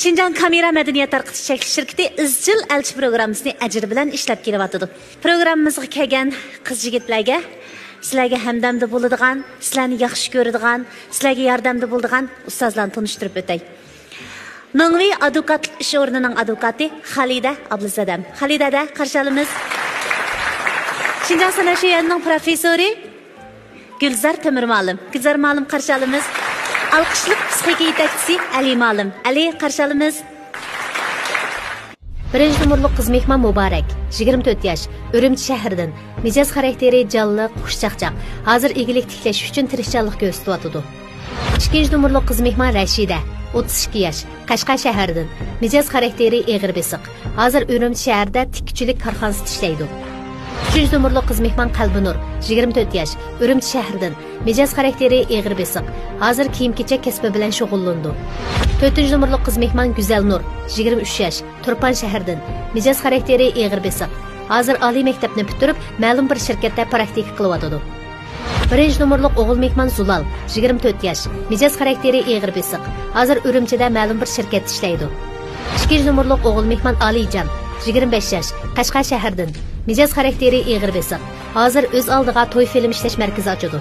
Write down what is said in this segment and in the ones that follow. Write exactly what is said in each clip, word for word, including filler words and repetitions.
شىنجاڭ كامېرا مەدەنىيەت تارقىتىش چەكلىك شىركىتى ئىزچىل ئەلچى پروگراممىسىنى ئەجىر بىلەن ئىشلەپ كېلىۋاتىدۇ. پروگراممىمىزغا كەلگەن قىز-يىگىتلەرگە سىلەرگە ھەمدەمدە بولىدىغان، سىلەرنى ياخشى كۆرىدىغان، سىلەرگە ياردەمدە بولىدىغان ئۇستازلارنى تونۇشتۇرۇپ ئۆتەي. مىڭۋېي ئادۋوكاتلىق ئىش ئورنىنىڭ ئادۋوكاتى خالىدە ئابلىزادەم. خالىدەدە قارشى ئالىمىز. شىنجاڭ سەنئەت شۆيۈەنىنىڭ پروفېسسورى گۈلزار تۆمۈر مۇئەللىم. گۈلزار مۇئەللىم قارشى ئالىمىز. ئالقىشلىق پسىخىكا يېتەكچىسى ئەلى مۇئەللىم. ئەلى قارشى ئالىمىز. بىرىنچى نومۇرلۇق قىز مېھمان مۇبارەك، يىگىرمە تۆت ياش، ئۈرۈمچى شەھىرىدىن. مىجەز خاراكتېرى جانلىق، خۇشچاقچاق. ھازىر ئىگىلىك تىكلەش ئۈچۈن تىرىشچانلىق كۆرسىتىۋاتىدۇ. ئىككىنچى نومۇرلۇق قىز مېھمان رەشىدە، ئوتتۇز ئىككى ياش، قەشقەر شەھىرىدىن. مىجەز خاراكتېرى ئېغىر بېسىق. ھازىر ئۈرۈمچى شەھىرىدە تىككۈچىلىك كارخانىسىدا ئىشلەيدۇ. ئۈچىنچى نومۇرلۇق قىز مېھمان قەلبىنۇر، يىگىرمە تۆت ياش، ئۈرۈمچى شەھىرىدىن. مىجەز خاراكتېرى ئېغىر بېسىق. ھازىر كىيىم-كېچەك كەسپى بىلەن شۇغۇللىنىدۇ. تۆتىنچى نومۇرلۇق قىز مېھمان گۈزەلنۇر، يىگىرمە ئۈچ ياش، تۇرپان شەھىرىدىن. مىجەز خاراكتېرى ئېغىر بېسىق. ھازىر ئالىي مەكتەپنى پۈتتۈرۈپ، مەلۇم بىر شىركەتتە پراكتىكا قىلىۋاتىدۇ. بىرىنچى نومۇرلۇق ئوغۇل مېھمان زۇلال، يىگىرمە تۆت ياش، مىجەز خاراكتېرى ئېغىر بېسىق. ھازىر ئۈرۈمچىدە مەلۇم بىر شىركەتتە ئىشلەيدۇ. ئىككىنچى نومۇرلۇق ئوغۇل مېھمان ئالىيجان، يىگىرمە بەش ياش، قەشقەر شەھىرىدىن. مىجەز خاراكتېرى ئېغىر بېسىق. ھازىر ئۆز ئالدىغا توي فىلىم ئىشلەش مەركىزى ئاچىدۇ.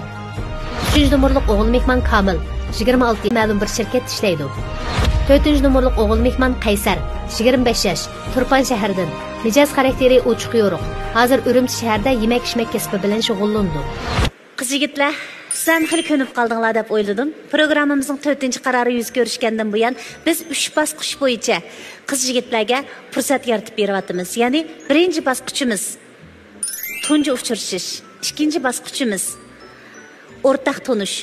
ئۈچىنچى نومۇرلۇق ئوغۇل مېھمان كامىل، يىگىرمە ئالتە، مەلۇم بىر شىركەتتە ئىشلەيدۇ. تۆتىنچى نومۇرلۇق ئوغۇل مېھمان قەيسەر، يىگىرمە بەش ياش، تۇرپان شەھىرىدىن. مىجەز خاراكتېرى ئوچۇق-يورۇق. ھازىر ئۈرۈمچى شەھىرىدە يېمەك-ئىچمەك كەسپى بىلەن شۇغۇللىنىدۇ. قىز-يىگىتلەر، سىلەرمۇ خېلى كۆنۈپ قالدىڭلار دەپ ئويلىدىم. پروگراممىمىزنىڭ تۆتىنچى قارارى يۈز كۆرۈشكەندىن بۇيان، بىز ئۈچ باسقۇچ بويىچە قىز-يىگىتلەرگە پۇرسەت يارىتىپ بېرىۋاتىمىز. يەنى بىرىنچى باسقۇچىمىز تۇنجى ئۇچرىشىش، ئىككىنچى باسقۇچىمىز ئورتاق تونۇش،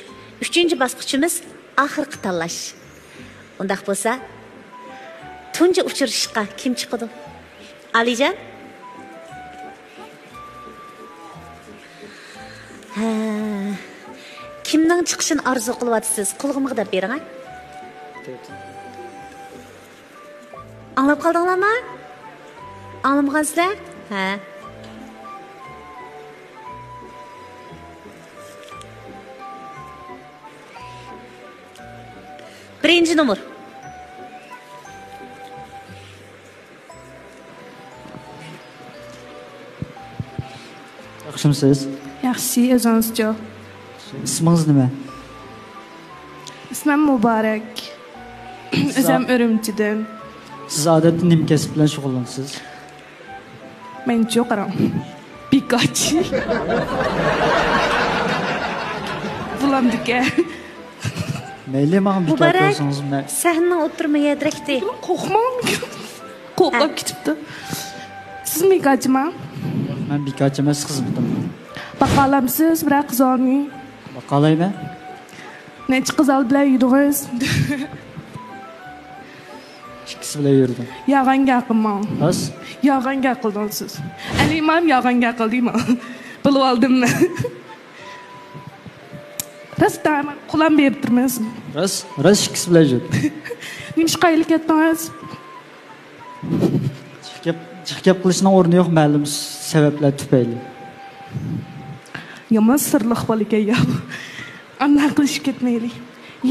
ئۈچىنچى باسقۇچىمىز ئاخىرقى تاللاش. ئۇنداق بولسا، تۇنجى ئۇچرىشىشقا كىم چىقىدۇ؟ ئالىيجان؟ ھە. كىمنىڭ چىقىشىنى ئارزۇ قىلىۋاتىسىز؟ قولغا مىغداپ بېرىڭ، ھە؟ ئاڭلاپ قالدىڭلارمۇ؟ ئاڭلىمىغانسىلەر؟ ھە. بىرىنچى نومۇر. ياخشىمۇسىز؟ ياخشى، ئۆزىڭىزچۇ؟ ئىسمىڭىز نېمە؟ ئىسمىم مۇبارەك. سىز ئۆزۈم ئا-، ئۈرۈمچىدىن. سىز ئادەتتە نېمە كەسىپ بىلەن شۇغۇللىنىسىز؟ مەنچۇ قاراڭ. بىكارچى. بولامدىكەن. مەيلى، ماڭا بىكار مۇبارەك، قىلسىڭىز، مەن سەھنىنىڭ ئوتتۇرا مۇيەدىرەكتى. قورقماڭ. قورقۇپ ھە. كېتىپتۇ. سىز بىكارچىما؟ مەن بىكارچى ئەمەس، خىزمىتىم. باقالامسىز بىرەر قىز بالىنى؟ باقالايمەن. نەچچە قىز بىلەن يۈردىڭىز؟ ئىككىسى بىلەن يۈردۈم. يالغان گەپ قىلماڭ. راست؟ يالغان گەپ قىلدىڭىز سىز. ئەلى ئىمام يالغان گەپ قىلدى ماڭا. بىلىۋالدىم مەن. راست، قولام بېرىپ تۇرمەن. راست، راست ئىككىسى بىلەن يۈردۈم. نېمىشقا ئايرىل كەتتىڭىز؟ جىق گەپ، جىق گەپ قىلىشنىڭ ئورنى يوق، مەلۇم سەۋەبلەر تۈپەيلى. يامان سىرلىق بالا ئىكەن يا بۇ. ئانداق قىلىشىپ كەتمەيلى.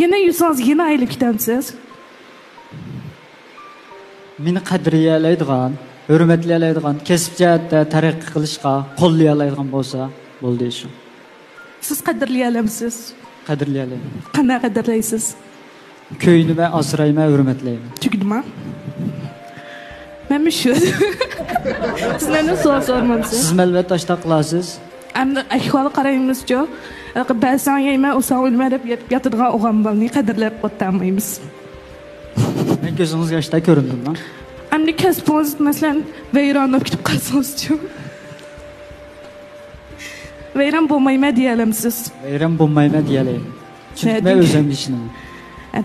يەنە يۈرسىڭىز يەنە ئايرىلىپ كېتەمسىز؟ مېنى قەدىرلىيەلەيدىغان، ھۆرمەتلىيەلەيدىغان، كەسىپ جەھەتتە تەرەققىي قىلىشقا قوللىيالايدىغان بولسا بولدى شۇ. سىز قەدىرلىيەلەمسىز؟ قەدىرلىيەلەيمەن. قانداق قەدىرلەيسىز؟ كۆيۈنىمەن، ئاسرايمەن، ھۆرمەتلەيمەن. تۈگىدىما؟ مەنمۇ شۇ. سىز مەندىن سوئال سورىمامسىز؟ سىز مەلۋەت ئاشتاق قىلارسىز. ئەمدى ئەھۋال قارايمىزچۇ. بەرسەڭ يەيمەن، ئۇرساڭ ئۆلىمەن دەپ يەپ ياتىدىغان ئوغلان بالىنى قەدىرلەپ ئولتۇرالمايمىز. مەن كۆزىڭىزگە ياشتا كۆرۈندۈممۇ؟ ئەمدى كەسپىڭىز، مەسىلەن، ۋەيران بولۇپ كېتىپ قالسىڭىزچۇ؟ ۋەيران بولمايمەن دېيەلەمسىز؟ ۋەيران بولمايمەن دېيەلەيمەن. چۈنكى مەن ئۆزۈمگە ئىشىنىمەن.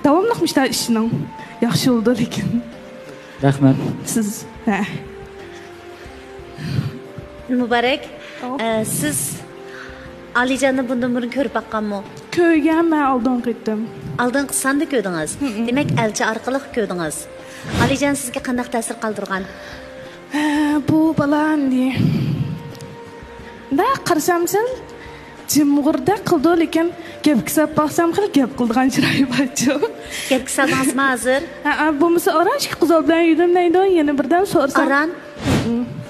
داۋاملىق مۇشۇنداق ئىشىنىڭ. ياخشى بولىدۇ لېكىن. رەھمەت. سىز، ھە. مۇبارەك. ئەۋ. ئە، سىز ئالىجاننى بۇندىن بۇرۇن كۆرۈپ باققانمۇ؟ كۆرگەن، مەن ئالدىنقى قېتىم. ئالدىنقى ساندا كۆردىڭىز. ھىم. دېمەك، ئەلچى ئارقىلىق كۆردىڭىز. ئالىجان سىزگە قانداق تەسىر قالدۇرغان؟ ھە، بۇ بالا ئەمدى مۇنداق قارىسام سەل جىمغۇردەك قىلىدۇ، لېكىن گەپكە سەپ باقسام خېلى گەپ قىلىدىغان چىرايى بارچۇ. گەپكە سالدىڭىزمۇ ھازىر؟ ھەئە، بولمىسا ئاران ئىككى قىزال بىلەن يۈرۈم دەيدۇ، يەنە بىردەم سورىسام. ئاران.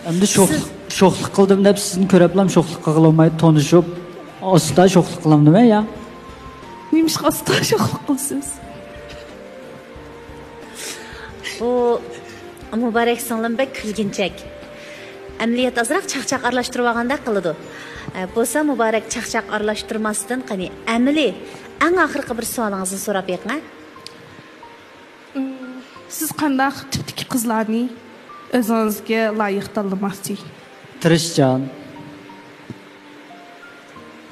ئەمدى شوخلۇق، شوخلۇق قىلدىم دەپ سىزنى كۆرۈپلام شوخلۇق قىلغىلى بولمايدۇ، تونۇشۇپ ئاستا شوخلۇق قىلامدىمەن يا؟ نېمىشقا ئاستا شوخلۇق قىلىسىز؟ بۇ مۇبارەك سىڭلىم بەك كۈلگۈنچەك. ئەمەلىيەت ئازراق چاقچاق ئارىلاشتۇرۇۋالغاندەك قىلىدۇ. ئە، بولسا مۇبارەك چاقچاق ئارىلاشتۇرماستىن قېنى ئەمەلىي ئەڭ ئاخىرقى بىر سوئالىڭىزنى سوراپ بېقىڭە. سىز قانداق تىپتىكى قىزلارنى ئۆزىڭىزگە لايىق تاللىماقچى؟ تىرىشچان.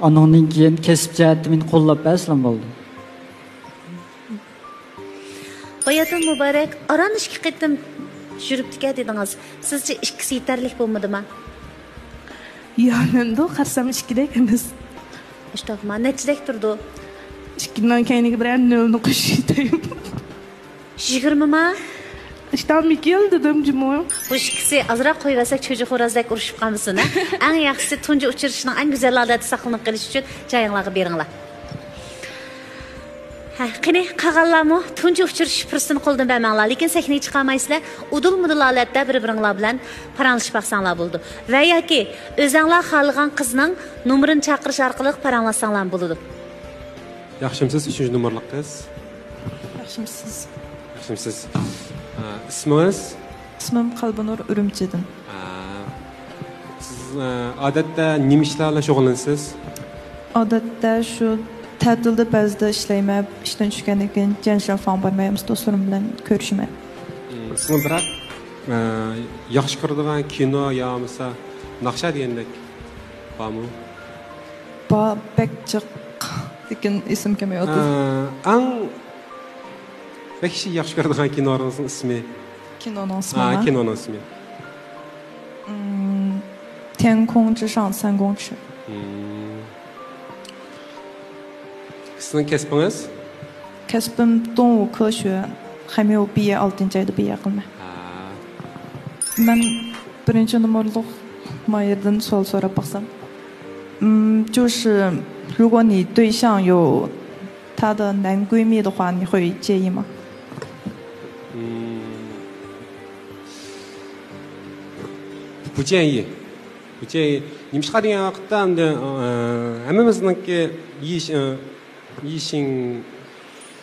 ئانىڭدىن كېيىن كەسىپ جەھەتتە مېنى قوللاپ بەرسىلەم بولدى. باياتىن مۇبارەك ئاران ئىككى قېتىم يۈرۈپتىكەن دېدىڭىز. سىزچە ئىككىسى يېتەرلىك بولمىدىما؟ يا، مەندۇ قارىسام ئىككىدەك ئەمەس. ئىشتاپما نەچچىدەك تۇرىدۇ؟ ئىككىنىڭ كەينىگە بىرەر نۆلنى قوشۇپ كېتەي. يىگىرمىما؟ ئىشتام مىكىل دېدىم جۇمۇ. بۇ ئىككىسى ئازراق قويۇۋەرسەك چۆچۈ خورازدەك ئۇرۇشۇپ قالمىسۇن ھە. ئەڭ ياخشىسى تۇنجى ئۇچرىشىشنىڭ ئەڭ گۈزەل ھالەتتە ساقلىنىپ قېلىش ئۈچۈن جايىڭلارغا بېرىڭلار. ھە، قېنى، قالغانلارمۇ تۇنجى ئۇچرىشىش پۇرسىتىنى قولدىن بەرمەڭلار، لېكىن سەھنىگە چىقالمايسىلەر، ئۇدۇل-مۇدۇل ھالەتتە بىر-بىرىڭلار بىلەن پاراڭلىشىپ باقساڭلار بولىدۇ. ۋە ياكى ئۆزەڭلار خالىغان قىزنىڭ نومۇرىنى چاقىرىش ئارقىلىق پاراڭلاشساڭلارمۇ بولىدۇ. ياخشىمسىز، ئۈچىنچى نومۇرلۇق قىز؟ ياخشىمسىز؟ ياخشىمسىز. ئە، ئىسمىڭىز؟ ئىسمىم قەلبىنۇر، ئۈرۈمچىدىن. ئە، سىز، ئە، ئادەتتە نېمە ئىشلار بىلەن شۇغۇللىنىسىز؟ ئادەتتە شۇ تەتىلدە بەزىدە ئىشلەيمەن، ئىشتىن چۈشكەندىن كېيىن جيەنشەن فاڭ بارمەن، يا بولمىسا دوستلىرىم بىلەن كۆرۈشىمەن. مم، سىزنىڭ بىرەر، ئە، ياخشى كۆرىدىغان كىنو يا بولمىسا ناخشا دېگەندەك بارمۇ؟ بار، بەك جىق، لېكىن ئېسىم كەلمەيۋاتىدۇ. ئە، ئەڭ بەك كىشى ياخشى كۆرىدىغان كىنونىڭىزنىڭ ئىسمى؟ كىنونىڭ ئىسمى؟ ئا، كىنونىڭ ئىسمى. مم، 天空之上三公尺. مم. سىزنىڭ كەسپىڭىز؟ كەسپىم 动物科学، خەميۇ بىيە، ئالتىنچى ئايدا بىيە قىلىمەن. ھە. مەن بىرىنچى نومۇرلۇق مايىردىن سوئال سوراپ باقسام. 嗯，就是如果你对象有她的男闺蜜的话，你会介意吗？ مم. 不建议. 不建议. نېمىشقا دېگەن ۋاقىتتا، ئەمدى، ئە، ھەممىمىزنىڭكى يىش-، ئە، يىشىڭ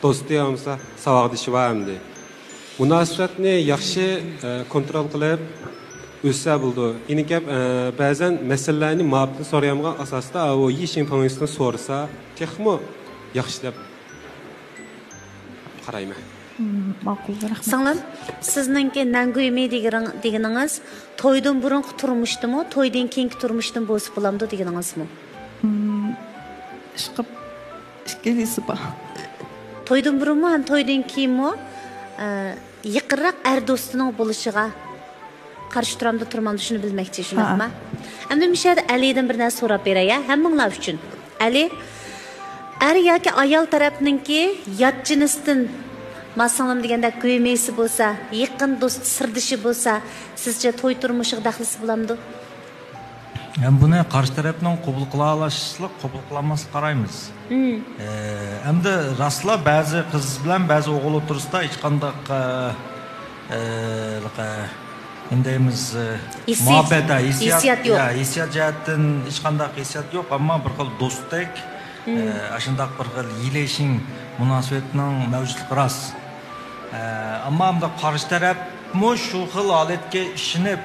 دوستى بولمىسا ساۋاقدىشى بار ئەمدى. مۇناسىۋەتنى ياخشى، ئە، كونترول قىلىپ ئۆتسە بولىدۇ. يەنە گەپ، ئە، بەزەن مەسىلىلەرنى مۇھەببىتىنى سورىيالمىغان ئاساستا، ئا، ئۇ يىشىڭ پېڭيۈسىنى سورىسا تېخىمۇ ياخشى دەپ قارايمەن. مم، ماقۇل، رەھمەت. سىڭلىم، سىزنىڭكى نەنگۇيمى دېگىنىڭ-، دېگىنىڭىز تويدىن بۇرۇنقى تۇرمۇشتىمۇ، تويدىن كېيىنكى تۇرمۇشتىمۇ بولسا بولامدۇ دېگىنىڭىزمۇ؟ مم، ئىشقىلىپ، ئىككىلىسى بار. تويدىن بۇرۇنمۇ ھەم تويدىن كېيىنمۇ، ئە، يېقىنراق ئەر دوستىنىڭ بولۇشىغا قارشى تۇرامدۇ، تۇرمامدۇ، شۇنى بىلمەكچى، شۇنداقما؟ ھە. ئەمدى مۇشۇ يەردە ئەلىدىن بىر نەرسە سوراپ بېرەي، ھە، ھەممىڭلار ئۈچۈن. ئەلى، ئەر ياكى ئايال تەرەپنىڭكى يات جىنستىن، ما سىڭلىم دېگەندەك، گۇيمىسى بولسا، يېقىن دوستى، سىردىشى بولسا، سىزچە توي تۇرمۇشىغا دەخلىسى بولامدۇ؟ ھەم بۇنى قارشى تەرەپنىڭ قوبۇل قىلالاشلىق، قوبۇل قىلالماسلىق قارايمىز. مم. ئە، ئەمدى راستلا بەزى قىز بىلەن بەزى ئوغۇل ئوتتۇرىسىدا ھېچقانداق، ئە، ئە، ئە، نېمە دەيمىز، ئە، ھېسسىيات، مۇھەببەت، ئە، ھېسسىيات، ھېسسىيات يوق. يا، ھېسسىيات جەھەتتىن ھېچقانداق ھېسسىيات يوق، ئەمما بىر خىل دوستتەك، مم، ئە، ئاشۇنداق بىر خىل يېلىشىڭ مۇناسىۋىتىنىڭ مەۋجۇتلۇقى راست. ئە، ئەمما ئەمدى قارشى تەرەپمۇ شۇ خىل ھالەتكە ئىشىنىپ،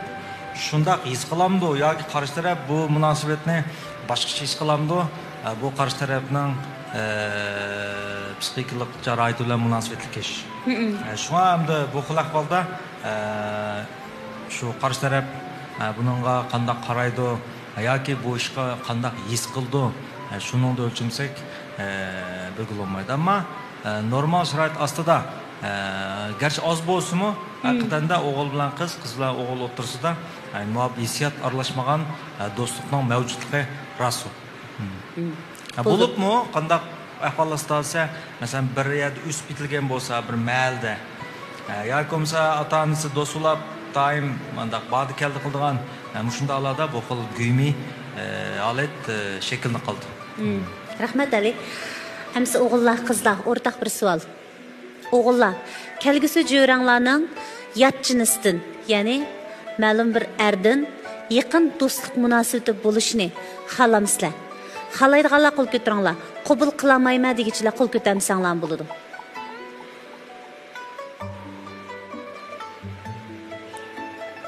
شۇنداق ھېس قىلامدۇ ياكى قارشى تەرەپ بۇ مۇناسىۋەتنى باشقىچە ھېس قىلامدۇ؟ ئە، بۇ قارشى تەرەپنىڭ، ئە، پسىخىكىلىق شارائىتى بىلەن مۇناسىۋەتلىك ئىش. مم. ئە، شۇڭا ئەمدى بۇ خىل ئەھۋالدا، ئە، شۇ قارشى تەرەپ، ئە، بۇنىڭغا قانداق قارايدۇ ياكى بۇ ئىشقا قانداق ھېس قىلىدۇ، ئە، شۇنىڭدا ئۆلچىمىسەك، ئە، بىلگىلى بولمايدۇ. ئەمما، ئە، نورمال شارائىت ئاستىدا، ئە، گەرچە ئاز بولسىمۇ، مم، ھەقىقەتەندە ئوغۇل بىلەن قىز، قىز بىلەن ئوغۇل ئوتتۇرىسىدا، ئە، مۇۋاپىق ھېسسىيات ئارىلاشمىغان، ئە، دوستلۇقنىڭ مەۋجۇتلۇقى راست. مم. مم. ھە، بولىدۇ. بولۇپمۇ قانداق ئەھۋاللاردا دېسە، مەسىلەن، بىر يەردە ئۆسۈپ يېتىلگەن بولسا، بىر مەھەلدە، ھە، ياكى بولمىسا ئاتا-ئانىسى دوست بولاپ، دائىم مۇنداق باردا-كەلدە قىلىدىغان، ھە، مۇشۇنداقلاردا بۇ خىل گۇيمى، ئە، ھالەت، ئە، شەكىللىنىپ قالىدۇ. مم. رەھمەت، ئەلى. ئەمسە ئوغۇللار، قىزلار، ئورتاق بىر سوئال. ئوغۇللار، كەلگۈسى جۆرەڭلارنىڭ يات جىنستىن، يەنى مەلۇم بىر ئەردىن يېقىن دوستلۇق مۇناسىۋىتى بولۇشىنى خالامسىلەر؟ خالايدىغانلار قول كۆتۈرۈڭلار. قوبۇل قىلالمايمەن دېگۈچىلەر قول كۆتەرمىسەڭلارمۇ بولىدۇ.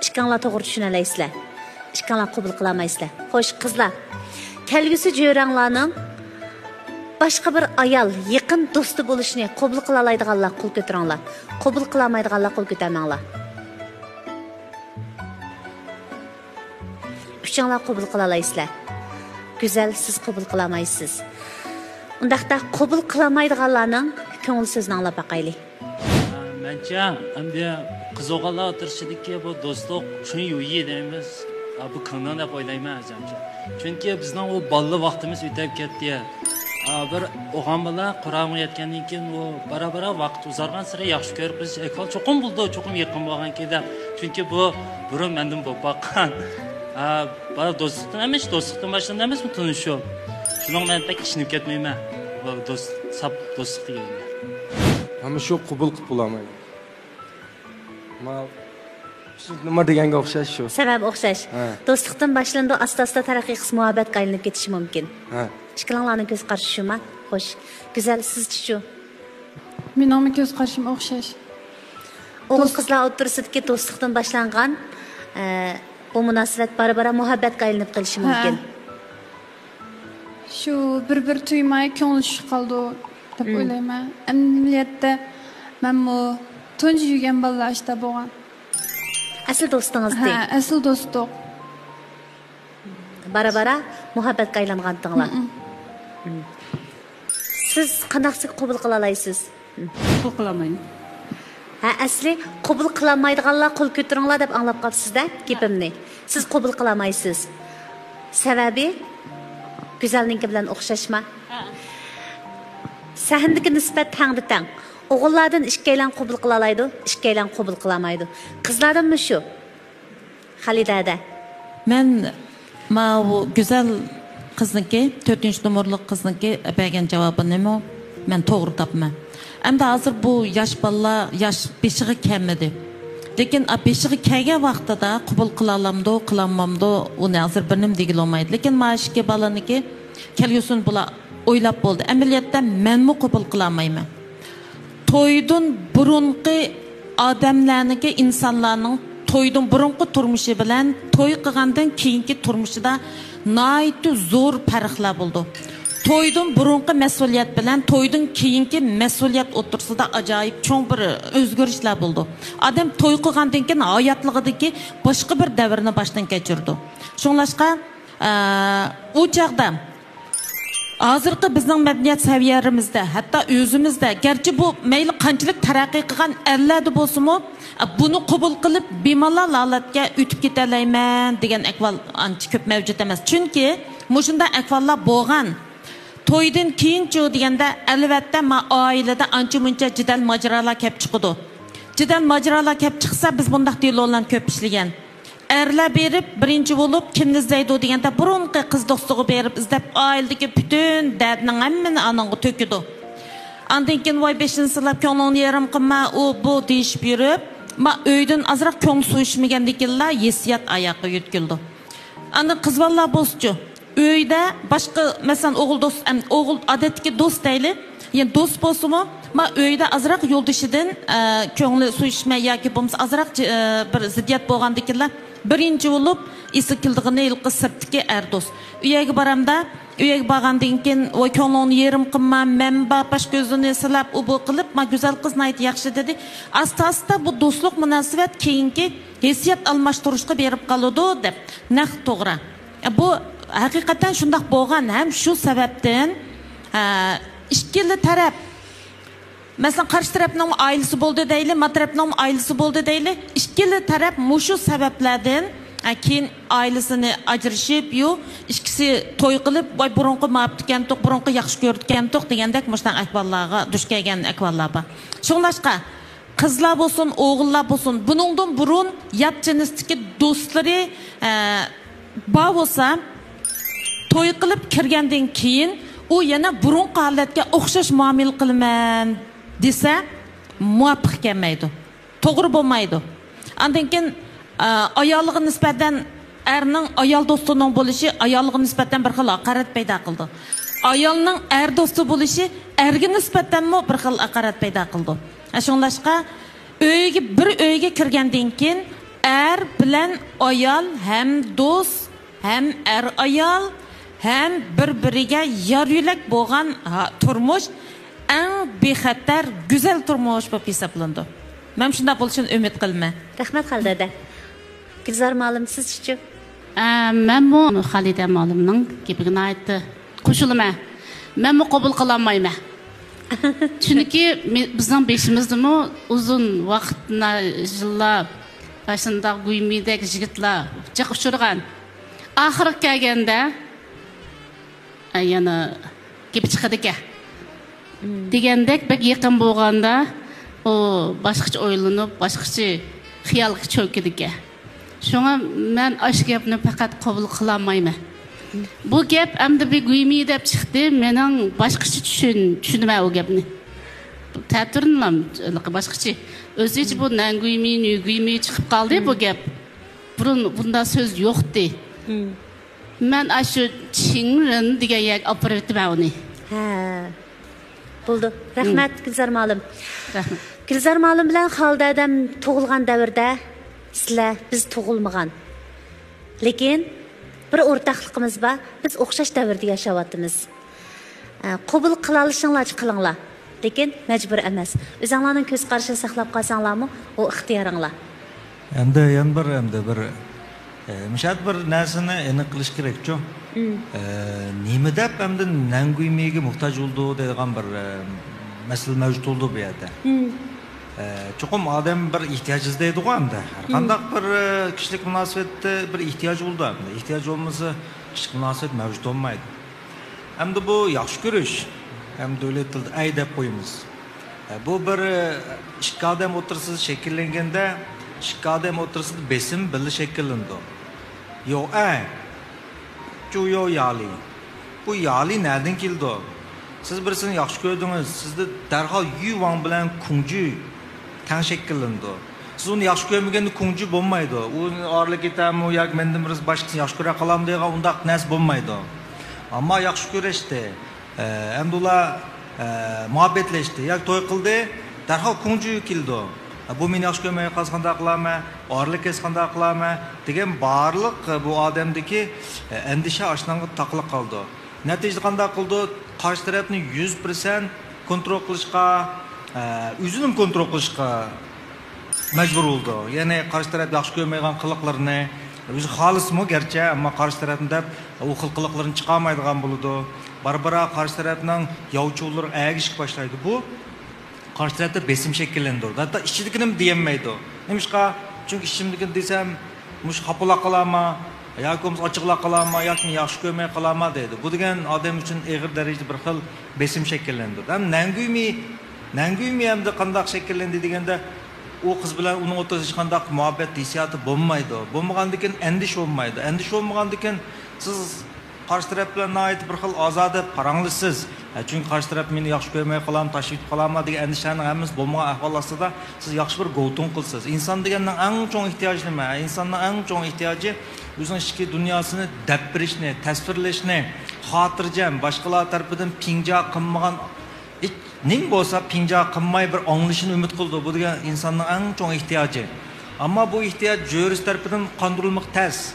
ئىككىڭلار توغرا چۈشىنەلەيسىلەر. ئىككىڭلار قوبۇل قىلالمايسىلەر. خوش، قىزلار. كەلگۈسى جۆرەڭلارنىڭ باشقا بىر ئايال يېقىن دوستى بولۇشىنى قوبۇل قىلالايدىغانلار قول كۆتۈرۈڭلار. قوبۇل قىلالمايدىغانلار قول كۆتەرمەڭلار. ئۈچۈڭلار قوبۇل قىلالايسىلەر. گۈزەل، سىز قوبۇل قىلالمايسىز. ئۇنداقتا قوبۇل قىلالمايدىغانلارنىڭ كۆڭۈل سۆزىنى ئاڭلاپ باقايلى. مەنچە، ئەمدى قىز ئوغۇللار ئوتتۇرىسىدىكى بۇ دوستلۇق چۈن يۇيى دەيمىز. بۇ كۆڭلۈڭ دەپ ئويلايمەن ئۆزۈمچە. چۈنكى بىزنىڭ ئۇ بالىلىق ۋاقتىمىز ئۆتۈپ كەتتى. بىر ئوغۇل بالا قۇرامىغا يەتكەندىن كېيىن ئۇ بارا-بارا ۋاقىت ئۇزارغانسېرى ياخشى كۆرۈپ قېلىش ئەھۋال چوقۇم بولىدۇ، چوقۇم يېقىن بولغان كېيىندە. چۈنكى بۇ بۇرۇن مەندىن بولۇپ باققان. بالا دوستلۇقتىن ئەمەس، دوستلۇقتىن باشلىنىدۇ ئەمەسمۇ تونۇشۇپ؟ شۇنىڭغا مەن بەك ئىشىنىپ كەتمەيمەن. بۇ دوست، ساپ دوستلۇق دېگەنگە. ئەمما شۇ قوبۇل قىلىپ بولالمايدۇ. ما، نېمە دېگەنگە ئوخشاش شۇ. سەۋەبى ئوخشاش. ھە. دوستلۇقتىن باشلىنىدۇ، ئاستا-ئاستا تەرەققىي قىلسا مۇھەببەتكە ئايلىنىپ كېتىشى مۇمكىن. ھە. ئىككىلىڭلارنىڭ كۆز قارىشى شۇما؟ خوش. گۈزەل، سىزچىچۇ؟ مېنىڭمۇ كۆز قارىشىم ئوخشاش. ئوغۇل دوست- قىزلار ئوتتۇرىسىدىكى دوستلۇقتىن باشلانغان، ئە، بۇ مۇناسىۋەت بارا-بارا مۇھەببەتكە ئايلىنىپ قېلىشى ھە. مۇمكىن. شۇ بىر-بىر تۇيماي كۆڭلى چۈشۈپ قالىدۇ دەپ مم. ئويلايمەن. ئەمەلىيەتتە مەنمۇ تۇنجى يۈرگەن بالىلار ئىشتا بولغان. ئەسلى دوستىڭىزدى؟ ھە، ئەسلى دوستلۇق. بارا-بارا مۇھەببەتكە ئايلانغانتىڭلار. مم. مم. سىز قانداقسىگە قوبۇل قىلالايسىز؟ قوبۇل قىلالمايمەن. ھە، ئەسلى قوبۇل قىلالمايدىغانلار قول كۆتۈرۈڭلار دەپ ئاڭلاپ قاپسىز-دە گېپىمنى. سىز قوبۇل قىلالمايسىز. سەۋەبى گۈزەلنىڭكى بىلەن ئوخشاشما؟ ھە. سەھنىدىكى نىسبەت تەڭدە تەڭ. ئوغۇللاردىن ئىككىيلەن قوبۇل قىلالايدۇ، ئىككىيلەن قوبۇل قىلالمايدۇ. قىزلاردىنمۇ شۇ. خالىدەدە. مەن ماۋۇ گۈزەل قىزنىڭكى، تۆتىنچى نومۇرلۇق قىزنىڭكى بەرگەن جاۋابىنىمۇ مەن توغرا تاپىمەن. ئەمدى ھازىر بۇ ياش بالىلار ياش بېشىغا كەلمىدى. لېكىن، ئا، بېشىغا كەلگەن ۋاقتىدا قوبۇل قىلالامدۇ، قىلالمامدۇ، ئۇنى ھازىر بىر نېمە دېگىلى بولمايدۇ. لېكىن مانا ئىككى بالىنىڭكى كەلگۈسىنى بۇلار ئويلاپ بولدى. ئەمەلىيەتتە مەنمۇ قوبۇل قىلالمايمەن. تويدىن بۇرۇنقى ئادەملەرنىڭكى، ئىنسانلارنىڭ تويدىن بۇرۇنقى تۇرمۇشى بىلەن توي قىلغاندىن كېيىنكى تۇرمۇشىدا ناھايىتى زور پەرقلەر بولىدۇ. تويدىن بۇرۇنقى مەسئۇلىيەت بىلەن تويدىن كېيىنكى مەسئۇلىيەت ئوتتۇرىسىدا ئاجايىپ چوڭ بىر ئۆزگىرىشلەر بولىدۇ. ئادەم توي قىلغاندىن كېيىن ھاياتلىقىدىكى باشقا بىر دەۋرنى باشتىن كەچۈرىدۇ. شۇڭلاشقا، ئە، ئۇ چاغدا ھازىرقى بىزنىڭ مەدەنىيەت سەۋىيەلىرىمىزدە، ھەتتا ئۆزىمىزدە، گەرچە بۇ مەيلى قانچىلىك تەرەققىي قىلغان ئەللەردە بولسىمۇ، بۇنى قوبۇل قىلىپ، بىمالال ھالەتكە ئۆتۈپ كېتەلەيمەن دېگەن ئەھۋال ئانچە كۆپ مەۋجۇت ئەمەس. چۈنكى مۇشۇنداق ئەھۋاللار بولغان. تويدىن كېيىنچۇ دېگەندە، ئەلۋەتتە، ما ئائىلىدە ئانچە-مۇنچە جېدەل ماجىرالار كەپ چىقىدۇ. جېدەل ماجىرالار كەپ چىقسا، بىز بۇنداق دېلولارنى كۆپ ئىشلىگەن. ئەرلەر بېرىپ، بىرىنچى بولۇپ، كىمنى ئىزدەيدۇ دېگەندە، بۇرۇنقى قىز دوستىغا بېرىپ ئىزدەپ، ئائىلىدىكى پۈتۈن دەردىنىڭ ھەممىنى ئانىڭغا تۆكىدۇ. ئاندىن كېيىن، ۋاي، بېشىنى سىلاپ، كۆڭلۈڭنى يېرىم قىلما، ئۇ، بۇ دېيىشىپ يۈرۈپ، ما ئۆيدىن ئازراق كۆڭلى سۇيۇشمىگەندىن كېيىنلا ھېسسىيات ئاياققا يۆتكىلىدۇ. ئاندىن قىز بالىلار بولسىچۇ، ئۆيدە باشقا، مەسىلەن، ئوغۇل دوست، ئەم، ئوغۇل ئادەتتىكى دوست دەيلى، يەنى دوست بولسىمۇ، ما ئۆيدە ئازراق يولدىشىدىن، ئە، كۆڭلى سۇيۇشماي ياكى بولمىسا ئازراق جى-، ئە، بىر زىددىيەت بولغاندىكىنلا بىرىنچى بولۇپ ئېسىگە كېلىدىغىنى ھېلىقى سىرتتىكى ئەر دوست. ئۆيگە بارامدا، ئۆيگە بارغاندىن كېيىن، ۋاي، كۆڭلۈڭنى يېرىم قىلما، مەن بار، باش كۆزىنى سىلاپ، ئۇ بۇ قىلىپ، ما گۈزەل قىز ناھايىتى ياخشى دېدى. ئاستا-ئاستا بۇ دوستلۇق مۇناسىۋەت كېيىنكى ھېسسىيات ئالماشتۇرۇشقا بېرىپ قالىدۇ دەپ نەق توغرا. بۇ ھەقىقەتەن شۇنداق بولغان ھەم شۇ سەۋەبتىن، ئە، ئىككىلا تەرەپ، مەسىلەن، قارشى تەرەپنىڭمۇ ئائىلىسى بولدى دەيلى، ما تەرەپنىڭمۇ ئائىلىسى بولدى دەيلى، ئىككىلا تەرەپ مۇشۇ سەۋەبلەردىن، ئە، كېيىن ئائىلىسىنى ئاجرىشىپ، يۇ، ئىككىسى توي قىلىپ، ۋاي، بۇرۇنقى ماپتىكەنتۇق، بۇرۇنقى ياخشى كۆرىدىكەنتۇق دېگەندەك مۇشۇنداق ئەھۋاللارغا دۇچ كەلگەن ئەھۋاللار بار. شۇڭلاشقا، قىزلار بولسۇن، ئوغۇللار بولسۇن، بۇنىڭدىن بۇرۇن يات جىنستىكى دوستلىرى، ئە، بار بولسا، توي قىلىپ كىرگەندىن كېيىن ئۇ يەنە بۇرۇنقى ھالەتكە ئوخشاش مۇئامىلە قىلىمەن دېسە، مۇۋاپىق كەلمەيدۇ. توغرا بولمايدۇ. ئاندىن كېيىن، ئا، ئايالىغا نىسبەتەن ئەرنىڭ ئايال دوستىنىڭ بولۇشى ئايالىغا نىسبەتەن بىر خىل ھاقارەت پەيدا قىلىدۇ. ئايالنىڭ ئەر دوستى بولۇشى ئەرگە نىسبەتەنمۇ بىر خىل ھاقارەت پەيدا قىلىدۇ. شۇڭلاشقا ئۆيگە، بىر ئۆيگە كىرگەندىن كېيىن ئەر بىلەن ئايال ھەم دوست، ھەم ئەر-ئايال، ھەم بىر-بىرىگە يار-يۆلەك بولغان، ھا، تۇرمۇش ئەڭ بىخەتەر، گۈزەل تۇرمۇش بولۇپ ھېسابلىنىدۇ. مەن شۇنداق بولۇشىنى ئۈمىد قىلىمەن. رەھمەت، خالىدە. گۈلزار مۇئەللىم، سىزچىچۇ؟ ئە، مەنمۇ خالىدە مۇئەللىمنىڭ گېپىگە ناھايىتى قوشۇلىمەن. مەنمۇ قوبۇل قىلالمايمەن. چۈنكى مى-، بىزنىڭ بېشىمىزدىمۇ ئۇزۇن ۋاقىت، نا-، يىللار ئاشۇنداق گۇيمىدەك يىگىتلەر جىق ئۇچرىغان. ئاخىرىغا كەلگەندە، ئە، يەنە گېپى چىقىدىكەن. دېگەندەك بەك يېقىن بولغاندا، ئۇ باشقىچە ئويلىنىپ، باشقىچە خىيالغا چۆكىدىكەن. شۇڭا مەن ئاشۇ گەپنى پەقەت قوبۇل قىلالمايمەن. بۇ گەپ ئەمدى بىر گۇيمى دەپ چىقتى، مېنىڭ باشقىچە چۈشۈن-، چۈشىنىمەن ئۇ گەپنى. تەتۈرىنىلا باشقىچە. ئۆزىچە بۇ نەنگۇيمى، نۈگۇيمى چىقىپ قالدى بۇ گەپ. بۇرۇن بۇنداق سۆز يوقتى. مەن ئاشۇ چىڭرىن دېگەن يەرگە ئاپىرىۋېتىمەن ئۇنى. ھە. بولدى. رەھمەت، گۈلزار مۇئەللىم. رەھمەت. گۈلزار مۇئەللىم بىلەن خالىدە ئادەم تۇغۇلغان دەۋردە سىلەر بىز تۇغۇلمىغان. لېكىن بىر ئورتاقلىقىمىز بار، بىز ئوخشاش دەۋردە ياشاۋاتىمىز. ئە، قوبۇل قىلالىشىڭلارچە قىلىڭلار. لېكىن مەجبۇر ئەمەس. ئۆزۈڭلارنىڭ كۆز قارىشىنى ساقلاپ قالساڭلارمۇ، ئۇ ئىختىيارىڭلار. ئەمدى يەنە بىر، ئەمدى بىر، ئە، مۇشۇ يەردە بىر نەرسىنى ئېنىق قىلىش كېرەكچۇ؟ ئە، نېمە دەپ ئەمدى نەنگۇيمىگە موھتاج بولىدۇ دەيدىغان بىر، ئە، مەسىلە مەۋجۇت بولىدۇ بۇ يەردە. ئە، چوقۇم ئادەم بىر ئېھتىياج ئىزدەيدىغۇ ئەمدى. ھەر قانداق بىر، ئە، كىشىلىك مۇناسىۋەتتە بىر ئېھتىياج بولىدۇ ئەمدى. ئېھتىياج بولمىسا، كىشىلىك مۇناسىۋەت مەۋجۇت بولمايدۇ. ئەمدى بۇ ياخشى كۆرۈش، ھەم دۆلەت تىلىدا ئەي دەپ قويىمىز. بۇ بىر ئىككى ئادەم ئوتتۇرىسىدا شەكىللەنگەندە، ئىككى ئادەم ئوتتۇرىسىدا بېسىم بىللە شەكىللىنىدۇ. يو ئەي، جۇ يو يالى. بۇ يالى نەدىن كېلىدۇ؟ سىز بىرسىنى ياخشى كۆردىڭىز، سىزدە دەرھال يۈ ۋاڭ بىلەن كۇڭجۈ تەڭ شەكىللىنىدۇ. سىز ئۇنى ياخشى كۆرمىگەندە كۇڭجۈ بولمايدۇ. ئۇ ئايرىلىپ كېتەرمۇ ياكى مەندىن بىرسى باشقىسىنى ياخشى كۆرۈپ قالامدۇ دېگەن ئۇنداق نەرسە بولمايدۇ. ئەمما ياخشى كۆرۈشتى، ئە، ئەمدى ئۇلار، ئە، مۇھەببەتلەشتى ياكى توي قىلدى، دەرھال كۇڭجۈ كېلىدۇ. ئە، بۇ مېنى ياخشى كۆرمەي قالسا قانداق قىلارمەن، ئايرىلىپ كەتسە قانداق قىلارمەن دېگەن بارلىق، ئە، بۇ ئادەمدىكى، ئە، ئەندىشە ئاشۇنىڭغا تاقىلىپ قالىدۇ. نەتىجىدە قانداق قىلىدۇ؟ قارشى تەرەپنى يۈز پىرسەنت كونترول قىلىشقا، ئە، ئۆزىنىمۇ كونترول قىلىشقا مەجبۇر بولىدۇ. يەنى قارشى تەرەپ ياخشى كۆرمەيدىغان قىلىقلىرىنى، ئۆزى خالىسىمۇ گەرچە، ئەمما قارشى تەرەپنى دەپ، ئۇ خىل قىلىقلىرىنى چىقارمايدىغان بولىدۇ. بارا-بارا قارشى تەرەپنىڭ ياۋچۇلىرىغا ئەگىشىپ باشلايدۇ. بۇ قارشى تەرەپتە بېسىم شەكىللەندۈرىدۇ. ھەتتا ئىچىدىكىنىمۇ دېيەلمەيدۇ. نېمىشقا؟ چۈنكى ئىچىمدىكىنى دېسەم، مۇشۇ خاپىلا قالارما، ياكى بولمىسا ئاچچىقلا قالارما، ياكى مېنى ياخشى كۆرمەي قالارما دەيدۇ. بۇ دېگەن ئادەم ئۈچۈن ئېغىر دەرىجىدە بىر خىل بېسىم شەكىللەندۈرىدۇ. ھەم نەنگۈيمى، نەنگۈيمى ئەمدى قانداق شەكىللەندى دېگەندە، ئۇ قىز بىلەن ئۇنىڭ ئوتتۇرىسىدا ھېچقانداق مۇھەببەت ھېسسىياتى بولمايدۇ. بولمىغاندىكىن ئەندىشە بولمايدۇ. ئەندىشە بولمىغاندىكىن سىز قارشى تەرەپ بىلەن ناھايىتى بىر خىل ئازادە پاراڭلىشىسىز. ھە، چۈنكى قارشى تەرەپ مېنى ياخشى كۆرمەي قالام، تاشلاپ كېتىپ قالامما دېگەن ئەندىشىلەرنىڭ ھەممىسى بولمىغان ئەھۋال ئاستىدا سىز ياخشى بىر گوۋتۇڭ قىلىسىز. ئىنسان دېگەننىڭ ئەڭ چوڭ ئېھتىياجى نېمە؟ ئىنساننىڭ ئەڭ چوڭ ئېھتىياجى ئۆزىنىڭ ئىچكى دۇنياسىنى دەپ بېرىشنى، تەسۋىرلەشنى، خاتىرجەم، باشقىلار تەرىپىدىن پىڭجا قىلمىغان، ھېچ نېمە بولسا پىڭجا قىلماي بىر ئاڭلىشىنى ئۈمىد قىلىدۇ. بۇ دېگەن ئىنساننىڭ ئەڭ چوڭ ئېھتىياجى. ئەمما بۇ ئېھتىياج جۆرىسى تەرىپىدىن قاندۇرۇلمىقى تەس.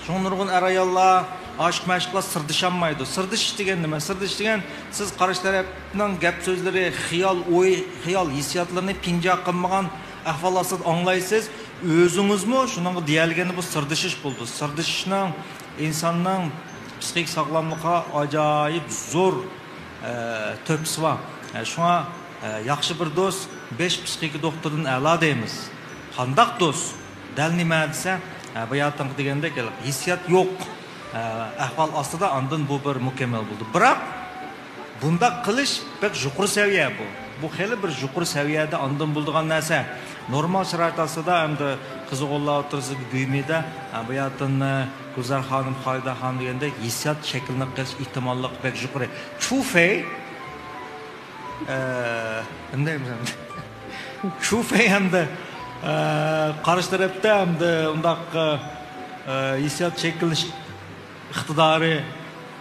شۇڭا نۇرغۇن ئەر-ئاياللار، ئاشىق-مەشۇقلار سىردىشالمايدۇ. سىردىشىش دېگەن نېمە؟ سىردىشىش دېگەن سىز قارشى تەرەپنىڭ گەپ-سۆزلىرى، خىيال، ئوي، خىيال، ھېسسىياتلىرىنى پىڭجا قىلمىغان ئەھۋال ئاستىدا ئاڭلايسىز. ئۆزىڭىزمۇ شۇنىڭغا دېيەلىگەندە بۇ سىردىشىش بولىدۇ. سىردىشىشنىڭ ئىنساننىڭ پسىخىك ساغلاملىقىغا ئاجايىپ زور، ئە، تۆھپىسى بار. ئە، شۇڭا، ئە، ياخشى بىر دوست بەش پسىخىكا دوختۇرىدىن ئەلا دەيمىز. قانداق دوست؟ دەل نېمە دېسە، ئە، باياتىنقى دېگەندەك، ھېلىقى ھېسسىيات يوق، ئە، ئەھۋال ئاستىدا ئاندىن بۇ بىر مۇكەممەل بولىدۇ. بىراق، بۇنداق قىلىش بەك يۇقىرى سەۋىيە بۇ. بۇ خېلى بىر يۇقىرى سەۋىيەدە ئاندىن بولىدىغان نەرسە. نورمال شارائىت ئاستىدا ئەمدى قىز ئوغۇللار ئوتتۇرىسىدىكى گۇيمىدا، ھە، بۇ يەردىن، ئە، گۈلزار خانىم، خالىدە خانىم دېگەندەك ھېسسىيات شەكىللىنىپ قېلىش ئېھتىماللىقى بەك يۇقىرى. چۇفېي، ئە، نېمە دەيمىز ئەمدى؟ چۇفېي ھەمدە، ئە، قارشى تەرەپتە ھەمدە ئۇنداق، ئە، ھېسسىيات شەكىللىنىش ئىقتىدارى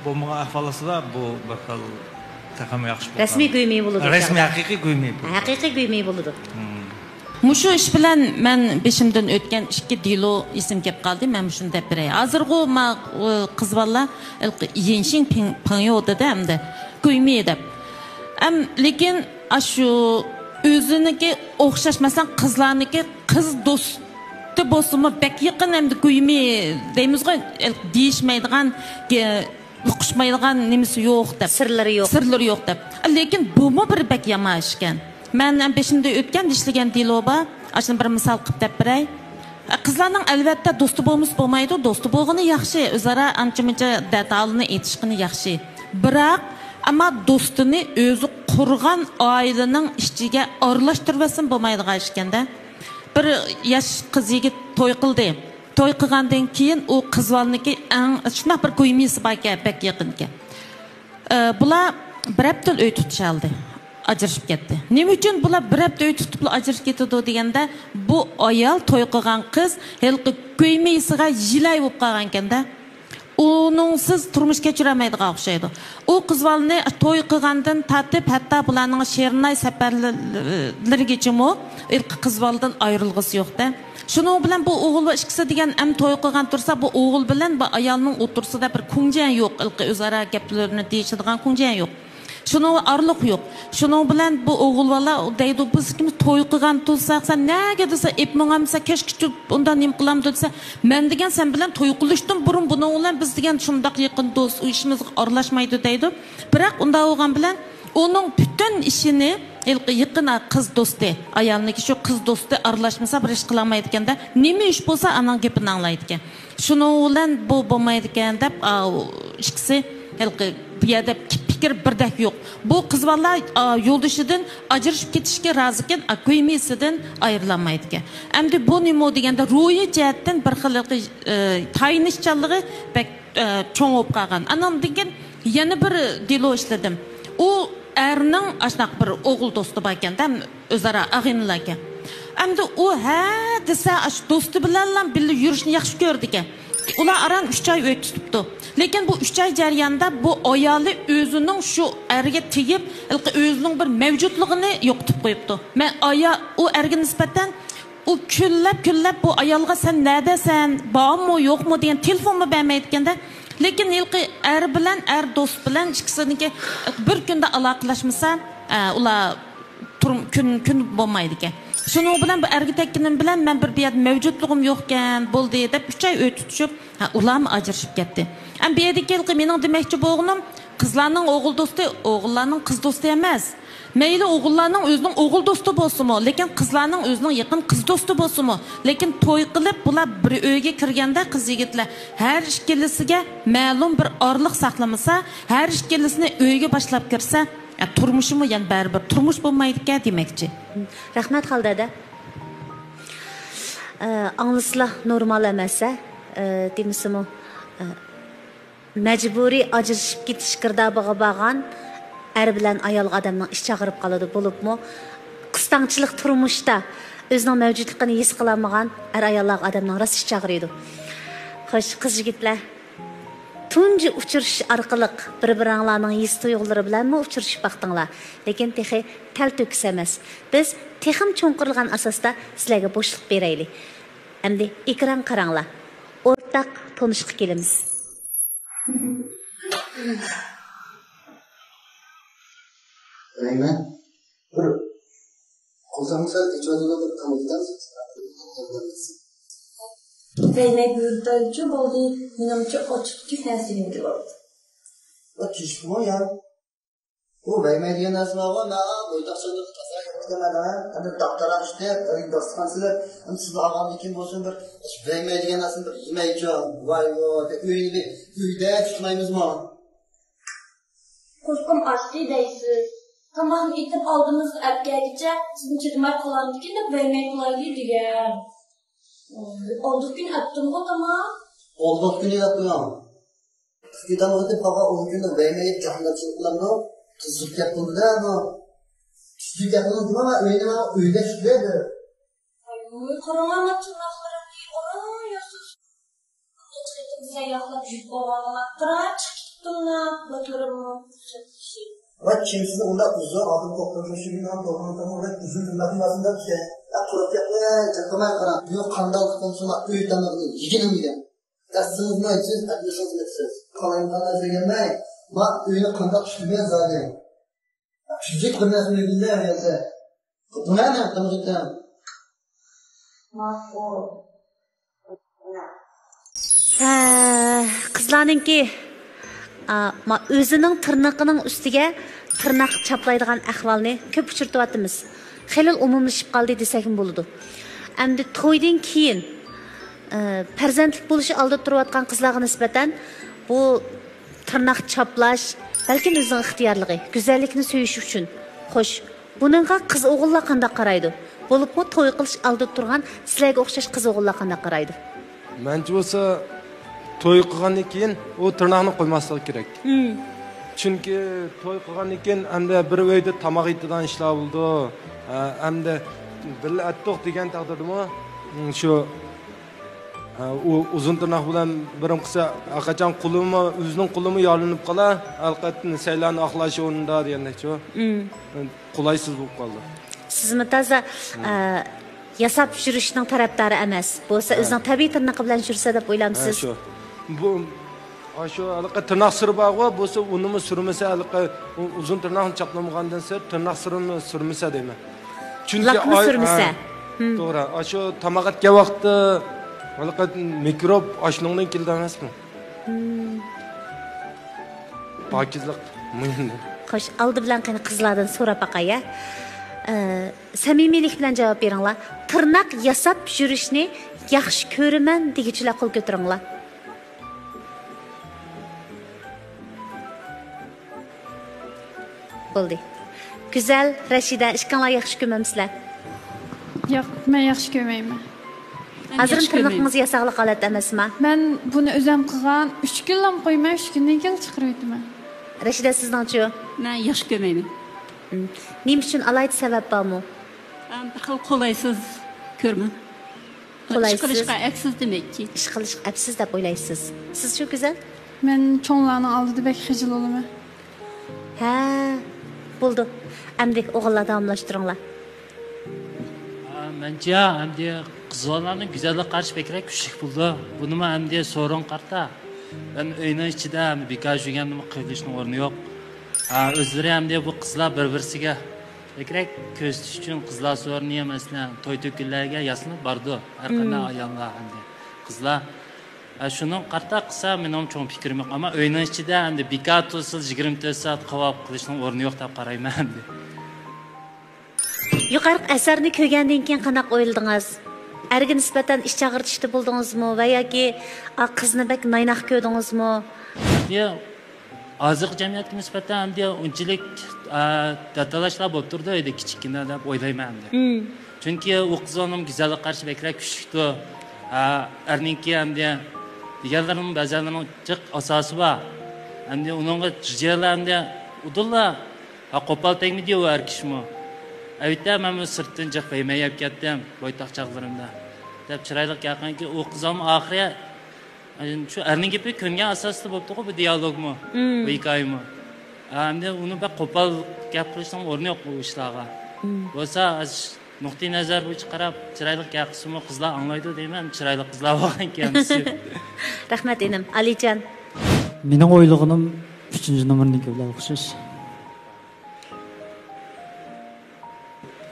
بولمىغان ئەھۋال ئاستىدا بۇ بىر خىل تېخىمۇ ياخشى بولغان. رەسمىي گۇيمىي بولىدۇ. رەسمىي، ھەقىقىي گۇيمىي بولىدۇ. ھەقىقىي گۇيمىي بولىدۇ. مم. مۇشۇ ئىش بىلەن مەن بېشىمدىن ئۆتكەن ئىككى دېلو ئېسىمگە كېلىپ قالدى. مەن مۇشۇنى دەپ بېرەي. ھازىرغۇ ما-، ئۇ قىز بالىلار ھېلىقى يىنشىڭ پىڭ-، پىڭيو دېدى ئەمدى. گۇيمىي دەپ. ئەم، لېكىن ئاشۇ ئۆزىنىڭكى ئوخشاش، مەسىلەن، قىزلارنىڭكى قىز دوستى بولسىمۇ بەك يېقىن، ئەمدى گۇيمىي دەيمىزغۇ، ھېلىقى دېيىشمەيدىغان، گە-، ئۇقۇشمايدىغان نېمىسى يوق دەپ. سىرلىرى يوق. سىرلىرى يوق دەپ. لېكىن بۇمۇ بىر بەك يامان ئىشكەن. مەن بېشىمدا ئۆتكەن ئىشلىگەن دېلو بار. ئاشۇنى بىر مىسال قىلىپ دەپ بېرەي. قىزلارنىڭ ئەلۋەتتە دوستى بولمىسا بولمايدۇ. دوستى بولغىنى ياخشى. ئۆزئارا ئانچە-مۇنچە دەتالىنى ئېيتىشقىنى ياخشى. بىراق، ئەمما دوستىنى ئۆزى قۇرغان ئائىلىنىڭ ئىچىگە ئارىلاشتۇرۇۋەتسىمۇ بولمايدىغان ئىشكەن-دە. بىر ياش قىز يىگىت توي قىلدى. توي قىلغاندىن كېيىن ئۇ قىز بالىنىڭكى ئەڭ شۇنداق بىر گۇيمىسى باركەن، بەك يېقىنكەن. ئە، بۇلار بىر ھەپتە ئۆي تۇتۇشالدى، ئاجرىشىپ كەتتى. نېمە ئۈچۈن بۇلار بىر ھەپتە ئۆي تۇتۇپلا ئاجرىشىپ كېتىدۇ دېگەندە، بۇ ئايال، توي قىلغان قىز ھېلىقى گۇيمىسىغا يىلاي بولۇپ قالغانكەن-دە. ئۇنىڭسىز تۇرمۇش كەچۈرەلمەيدىغان ئوخشايدۇ. ئۇ قىز بالىنى توي قىلغاندىن تارتىپ، ھەتتا بۇلارنىڭ شېرىناي سەپەرلىرىگىچىمۇ ھېلىقى قىز بالىدىن ئايرىلغۇسى يوق-دە. شۇنىڭ بىلەن بۇ ئوغۇل ۋە ئىككىسى دېگەن ئەم توي قىلغان تۇرسا، بۇ ئوغۇل بىلەن بۇ ئايالنىڭ ئوتتۇرىسىدا بىر كۇڭجيەن يوق، ھېلىقى ئۆزئارا گەپلىرىنى دېيىشىدىغان كۇڭجيەن يوق. شۇنىڭ ئارىلىق يوق. شۇنىڭ بىلەن بۇ ئوغۇل بالا دەيدۇ، بىز ئىككىمىز توي قىلغان تۇرساق، سەن نەگە دېسە، ئېپ ماڭامسەن، كەچكىچە ئۇنداق نېمە قىلامدۇ دېسە، مەن دېگەن سەن بىلەن توي قىلىشتىن بۇرۇن بۇنىڭ بىلەن بىز دېگەن شۇنداق يېقىن دوست، ئۇ ئىشىمىزغا ئارىلاشمايدۇ دەيدۇ. بىراق ئۇنداق بولغان بىلەن ئۇنىڭ پۈتۈن ئىشىنى ھېلىقى يېقىن قىز دوستى، ئايالنىڭكى شۇ قىز دوستى ئارىلاشمىسا بىر ئىش قىلالمايدىكەن-دە، نېمە ئىش بولسا ئانىڭ گېپىنى ئاڭلايدىكەن. شۇنىڭ بىلەن بۇ بولمايدىكەن دەپ، ئا، ئىككىسى ھېلىقى بۇ يەردە پىكىر بىردەك يوق. بۇ قىز بالىلار، ئا، يولدىشىدىن ئاجرىشىپ كېتىشكە رازىكەن، ئا، گۇيمىسىدىن ئايرىلالمايدىكەن. ئەمدى بۇ نېمە دېگەندە، روھىي جەھەتتىن بىر خىل ھېلىقى، ئە، تايىنىشچانلىقى بەك، ئە، چوڭ بولۇپ قالغان. ئانىڭدىن كېيىن يەنە بىر دېلو ئىشلىدىم. ئۇ ئەرنىڭ ئاشۇنداق بىر ئوغۇل دوستى باركەن-دە، ئۆزئارا ئاغىنىلەركەن. ئەمدى ئۇ ھە دېسە، ئاشۇ دوستى بىلەنلا بىللە يۈرۈشنى ياخشى كۆرىدىكەن. ئۇلار ئاران ئۈچ ئاي ئۆي تۇتۇپتۇ. لېكىن بۇ ئۈچ ئاي جەريانىدا بۇ ئايالى ئۆزىنىڭ شۇ ئەرگە تېگىپ، ھېلىقى ئۆزىنىڭ بىر مەۋجۇتلۇقىنى يوقىتىپ قويۇپتۇ. مەن ئايا-، ئۇ ئەرگە نىسبەتەن ئۇ كۈنلەپ، كۈنلەپ بۇ ئايالغا سەن نەدەسەن، بارمۇ، يوقمۇ دېگەن تېلېفونمۇ بەرمەيدىكەن-دە. لېكىن ھېلىقى ئەر بىلەن ئەر دوست بىلەن ئىككىسىنىڭكى بىر كۈندە ئالاقىلەشمىسە، ئە، ئۇلار تۇرم-، كۈن، كۈن بولمايدىكەن. شۇنىڭ بىلەن بۇ ئەرگە تەگكىنىم بىلەن مەن بىر، بۇ يەردە مەۋجۇتلۇقۇم يوقكەن، بولدى دەپ ئۈچ ئاي ئۆي تۇتۇشۇپ، ھە، ئۇلارمۇ ئاجرىشىپ كەتتى. ئەمما بۇ يەردىكى ھېلىقى مېنىڭ دېمەكچى بولغىنىم، قىزلارنىڭ ئوغۇل دوستى ئوغۇللارنىڭ قىز دوستى ئەمەس. مەيلى ئوغۇللارنىڭ ئۆزىنىڭ ئوغۇل دوستى بولسىمۇ، لېكىن قىزلارنىڭ ئۆزىنىڭ يېقىن قىز دوستى بولسىمۇ، لېكىن توي قىلىپ، بۇلار بىر ئۆيگە كىرگەندە، قىز يىگىتلەر ھەر ئىككىلىسىگە مەلۇم بىر ئارىلىق ساقلىمىسا، ھەر ئىككىلىسىنى ئۆيگە باشلاپ كىرسە، ئە، تۇرمۇشىمۇ يەنە بەرىبىر تۇرمۇش بولمايدىكەن دېمەكچى. رەھمەت، خالىدە. ئە، ئاڭلىسىلا نورمال ئەمەس، ئە، دېمىسىمۇ، ئە، مەجبۇرىي ئاجرىشىپ كېتىش گىردابىغا بارغان ئەر بىلەن ئايالغا ئادەمنىڭ ئىچى ئاغرىپ قالىدۇ. بولۇپمۇ قىستاڭچىلىق تۇرمۇشتا ئۆزىنىڭ مەۋجۇتلۇقىنى ھېس قىلالمىغان ئەر-ئاياللارغا ئادەمنىڭ راست ئىچى ئاغرىيدۇ. خوش، قىز يىگىتلەر، تۇنجى ئۇچرىشىش ئارقىلىق بىر-بىرىڭلارنىڭ ھېس تۇيغۇلىرى بىلەنمۇ ئۇچرىشىپ باقتىڭلار، لېكىن تېخى تەلتۆكۈس ئەمەس. بىز تېخىمۇ چوڭقۇرلىغان ئاساستا سىلەرگە بوشلۇق بېرەيلى. ئەمدى ئېكرانغا قاراڭلار. ئورتاق تونۇشقا كېلىمىز. بىلمەيمەن. بىر قولچاقنى سەل ئېچىۋېتىڭلار، بىر تاماق يېسەم. بەيمەي بۇيرۇتايچۇ بولدى، مېنىڭچە ئاچچىق تۈك نەرسىگە بولدى. بۇ تۈشۈكمۇ يا؟ بۇ بەيمەي دېگەن نەرسە بارغۇ، مەن بويتاقچىلىق تازا يوق دېمەن، ھە؟ ئەمدى داختىراق ئىشتە، ئۆيگە داستىخان سېلىپ، ئەمدى سىزنى ئالغاندىن كېيىن بولسۇن بىر بەيمەي دېگەن نەرسىنى بىر يېمەيچۇ. ۋاي، ۋاي، ئۆينى بىر ئۆيدەك تۇتمايمىزمۇ؟ قورسىقىم ئاچتى دەيسىز. تاماقنى ئېتىپ ئالدىمىزغا ئەپ كەلگۈچە سىزنى چىدىماي قالامدىكىن دەپ بەيمەي قىلايلى دېگەن. ئالدىقى كۈنى ئەتتىمغۇ تاماق. ئالدىقى كۈنى ئەتتىڭ. ئىككى تاماق ئېتىپ، قالغان ئون كۈندە بەيمەي جاھانلارچىلىق قىلامدۇ؟ قىزىق گەپ قىلدى-دە بۇ. تۈزۈك گەپ قىلدى، مانا ئۆينى، مانا ئۆيدە ئىشلەيدۇ. ۋاي، قاراڭا، مانا تىرناقلىرىمنى ئورا ياسىسۇن. سەيياھلاپ يۈك بولغانلار قىرا چىقىپ كېتىپتۇ، مانا بۇلارمۇ. ۋاي، كىمسىز ئۇنداق ئۇزۇن ئادەم توختىمىسۇن، شۇ بىلەن توغرا توغرا ئۇزۇن تىرناقنى لازىم دەپ ئىشلەي. يا، قۇرۇپ گەپنى جىقلىماي قاراڭ. يوق، قانداق قىلسىلا ئۆي تامىقىنى يېگىنىم يېگەن. دەستىڭىزنى ئېيتسىز، ئەتمىسىڭىز ئېيتسىز. قالايمىقان نەرسە دېگەنمەي، ما ئۆينى قانداق ئىشلىمەي زادى. تۈزۈك بىر نەرسە ئۆگىنىدۇ ئەمەلىيەتتە. بۇ نەنىڭ قىلغىتىڭ؟ ماقۇل. ھە، قىزلارنىڭكى، ئا، ما-، ئۆزىنىڭ تىرنىقىنىڭ ئۈستىگە تىرناق چاپلايدىغان ئەھۋالنى كۆپ ئۇچرىتىۋاتىمىز. خېلى ئومۇملىشىپ قالدى دېسەكمۇ بولىدۇ. ئەمدى تويدىن كېيىن، ئە، پەرزەنتلىك بولۇشى ئالدىدا تۇرۇۋاتقان قىزلارغا نىسبەتەن بۇ تىرناق چاپلاش، بەلكىم ئۆزىنىڭ ئىختىيارلىقى، گۈزەللىكنى سۆيۈش ئۈچۈن. خوش، بۇنىڭغا قىز ئوغۇللار قانداق قارايدۇ؟ بولۇپمۇ توي قىلىش ئالدىدا تۇرغان سىلەرگە ئوخشاش قىز ئوغۇللار قانداق قارايدۇ؟ مەنچە بولسا، توي قىلغاندىن كېيىن ئۇ تىرناقنى قويماسلىقى كېرەك. مم. چۈنكى توي قىلغاندىن كېيىن ئەمدى بىر ئۆيدە تاماق يېتىدىغان ئىشلار بولىدۇ. ئە، ئەمدى بىللە ئەتتۇق دېگەن تەقدىردىمۇ، م، شۇ، ئە، ئۇ ئۇزۇن تىرناق بىلەن بىرىم قىلسا، ھەرقاچان قولىمۇ، ئۆزىنىڭ قولىمۇ يارىلىنىپ قالا، ھەرقېتىم سەيلەرنى ئاقلاش ئورنىدا دېگەندەكچۇ. مم. قولايسىز بولۇپ قالدى. سىزمۇ تازا، ئە، ياساپ يۈرۈشنىڭ تەرەپدارى ئەمەس. بولسا ھە. ئۆزىنىڭ تەبىئىي تىرنىقى بىلەن يۈرسە دەپ ھە، ئويلامسىز؟ شۇ. بۇ، ئاشۇ ھېلىقى تىرناق سىرى بارغۇ، بولسا ئۇنىمۇ سۈرمىسە، ھېلىقى ئۇ-، ئۇزۇن تىرناقنى چاپلىمىغاندىن سىرت، تىرناق سىرىنى سۈرمىسە دەيمەن. چۈنكى لاكنى ئاي-، سۈرمىسە. ھە، ھىم. توغرا. ئاشۇ تاماق ئەتكەن ۋاقىتتا ھېلىقى مىكروب ئاشۇنىڭدىن كېلىدۇ ئەمەسمۇ؟ ھىم. پاكىزلىق مۇھىم. خوش، ئالدى بىلەن قېنى قىزلاردىن سوراپ باقاي، ھە؟ ئە، سەمىمىيلىك بىلەن جاۋاب بېرىڭلار. تىرناق ياساپ يۈرۈشنى ياخشى كۆرىمەن دېگۈچىلەر قول كۆتۈرۈڭلار. بولدى. گۈزەل، رەشىدە، ئىككىڭلار ياخشى كۆرمەمسىلەر؟ ياق، مەن ياخشى كۆرمەيمەن. مەن ھازىرمۇ ياخشى كۆرمەيمەن. تىرنىقىڭىز ياساقلىق ھالەتتە ئەمەسما؟ مەن بۇنى ئۆزەم قىلغان، ئۈچ كۈنلام قويماي، ئۈچ كۈندىن كېيىن چىقىرىۋېتىمەن. رەشىدە، سىزنىڭچۇ؟ مەن ياخشى كۆرمەيمەن. م، نېمە ئۈچۈن؟ ئالاھىدە سەۋەب بارمۇ؟ مەن بىر خىل قولايسىز كۆرىمەن. قولايسىز. ئىش قىلىشقا ئەپسىز دېمەككى. ئىش قىلىشقا ئەپسىز دەپ ئويلايسىز. سىزچۇ، گۈزەل؟ مەن چوڭلارنىڭ ئالدىدا بەك خىجىل بولىمەن. ھە، بولدى. ئەمدى ئوغۇللار داۋاملاشتۇرۇڭلار. ھە، مەنچە ئەمدى قىزلارنىڭ گۈزەللىك قارىشى بەكرەك كۈچلۈك بولىدۇ. بۇنىمۇ ئەمدى سورۇن قارىتا. مەن ئۆينىڭ ئىچىدە ئەمدى بىكار يۈرگەندىمۇ قىلىشنىڭ ئورنى يوق. ھە، ئۆزلىرى ئەمدى بۇ قىزلار بىر-بىرسىگە بەكرەك كۆرسىتىش ئۈچۈن قىزلار سورۇنى، مەسىلەن، توي-تۆكۈنلەرگە ياسىنىپ بارىدۇ. ھەر قانداق مم. ئاياللار ئەمدى. قىزلار، ئە، شۇنىڭغا قارىتا قىلسا، مېنىڭ چوڭ پىكرىم يوق. ئەمما ئۆينىڭ ئىچىدە ئەمدى بىكار تۇرسىلا يىگىرمە تۆت سائەت قاۋاپ قىلىشنىڭ ئورنى يوق دەپ قارايمەن ئەمدى. يۇقىرىقى ئەسەرنى كۆرگەندىن كېيىن قانداق ئويلىدىڭىز؟ ئەرگە نىسبەتەن ئىچ ئاغرىتىشتا بولدىڭىزمۇ ۋە ياكى، ئا، قىزنى بەك نايناق كۆردىڭىزمۇ؟ يا، ھازىرقى جەمئىيەتكە نىسبەتەن ئەمدى ئۇنچىلىك، ئە، داتالاشلار بولۇپ تۇرىدۇ ئۆيدە كىچىككىنە دەپ ئويلايمەن ئەمدى. مم. چۈنكى ئۇ قىز ئۇنىڭ گۈزەللىك قارىشى بەكرەك كۈچلۈكتۇ. ئە، ئەرنىڭكى ئەمدى دېگەنلىرىنىڭ بەزەنلىرىنىڭ جىق ئاساسى بار. ئەمدى ئۇنىڭغا جىجيەلەر ئەمدى ئۇدۇللا، ھە، قوپال تەگمىدى ئۇ ئەر كىشىمۇ. ئەلۋەتتە، مەنمۇ سىرتتىن جىق بەيمەي يەپ كەتتىم، بويتاق چاغلىرىمدا. دەپ چىرايلىق گەپ قىلغانكى، ئۇ قىزمۇ ئاخىرى شۇ ئەرنىڭ گېپىگە كۆنگەن ئاساستا بوپتۇغۇ بۇ دىيالوگمۇ، مم. بۇ ھېكايىمۇ. ئا، ئەمدى ئۇنى بەك قوپال گەپ قىلىشنىڭ ئورنى يوق بۇ ئىشلارغا. مم. بولسا، ئاز نۇقتىئى نەزەر بويىچە قاراپ، چىرايلىق گەپ قىلسىمۇ قىزلار ئاڭلايدۇ دەيمەن، چىرايلىق قىزلار بولغان ئىكەن. رەھمەت، ئىنىم. ئالىجان. مېنىڭ ئويلىغىنىم ئۈچىنچى نومۇرنىڭكى بىلەن ئوخشاش.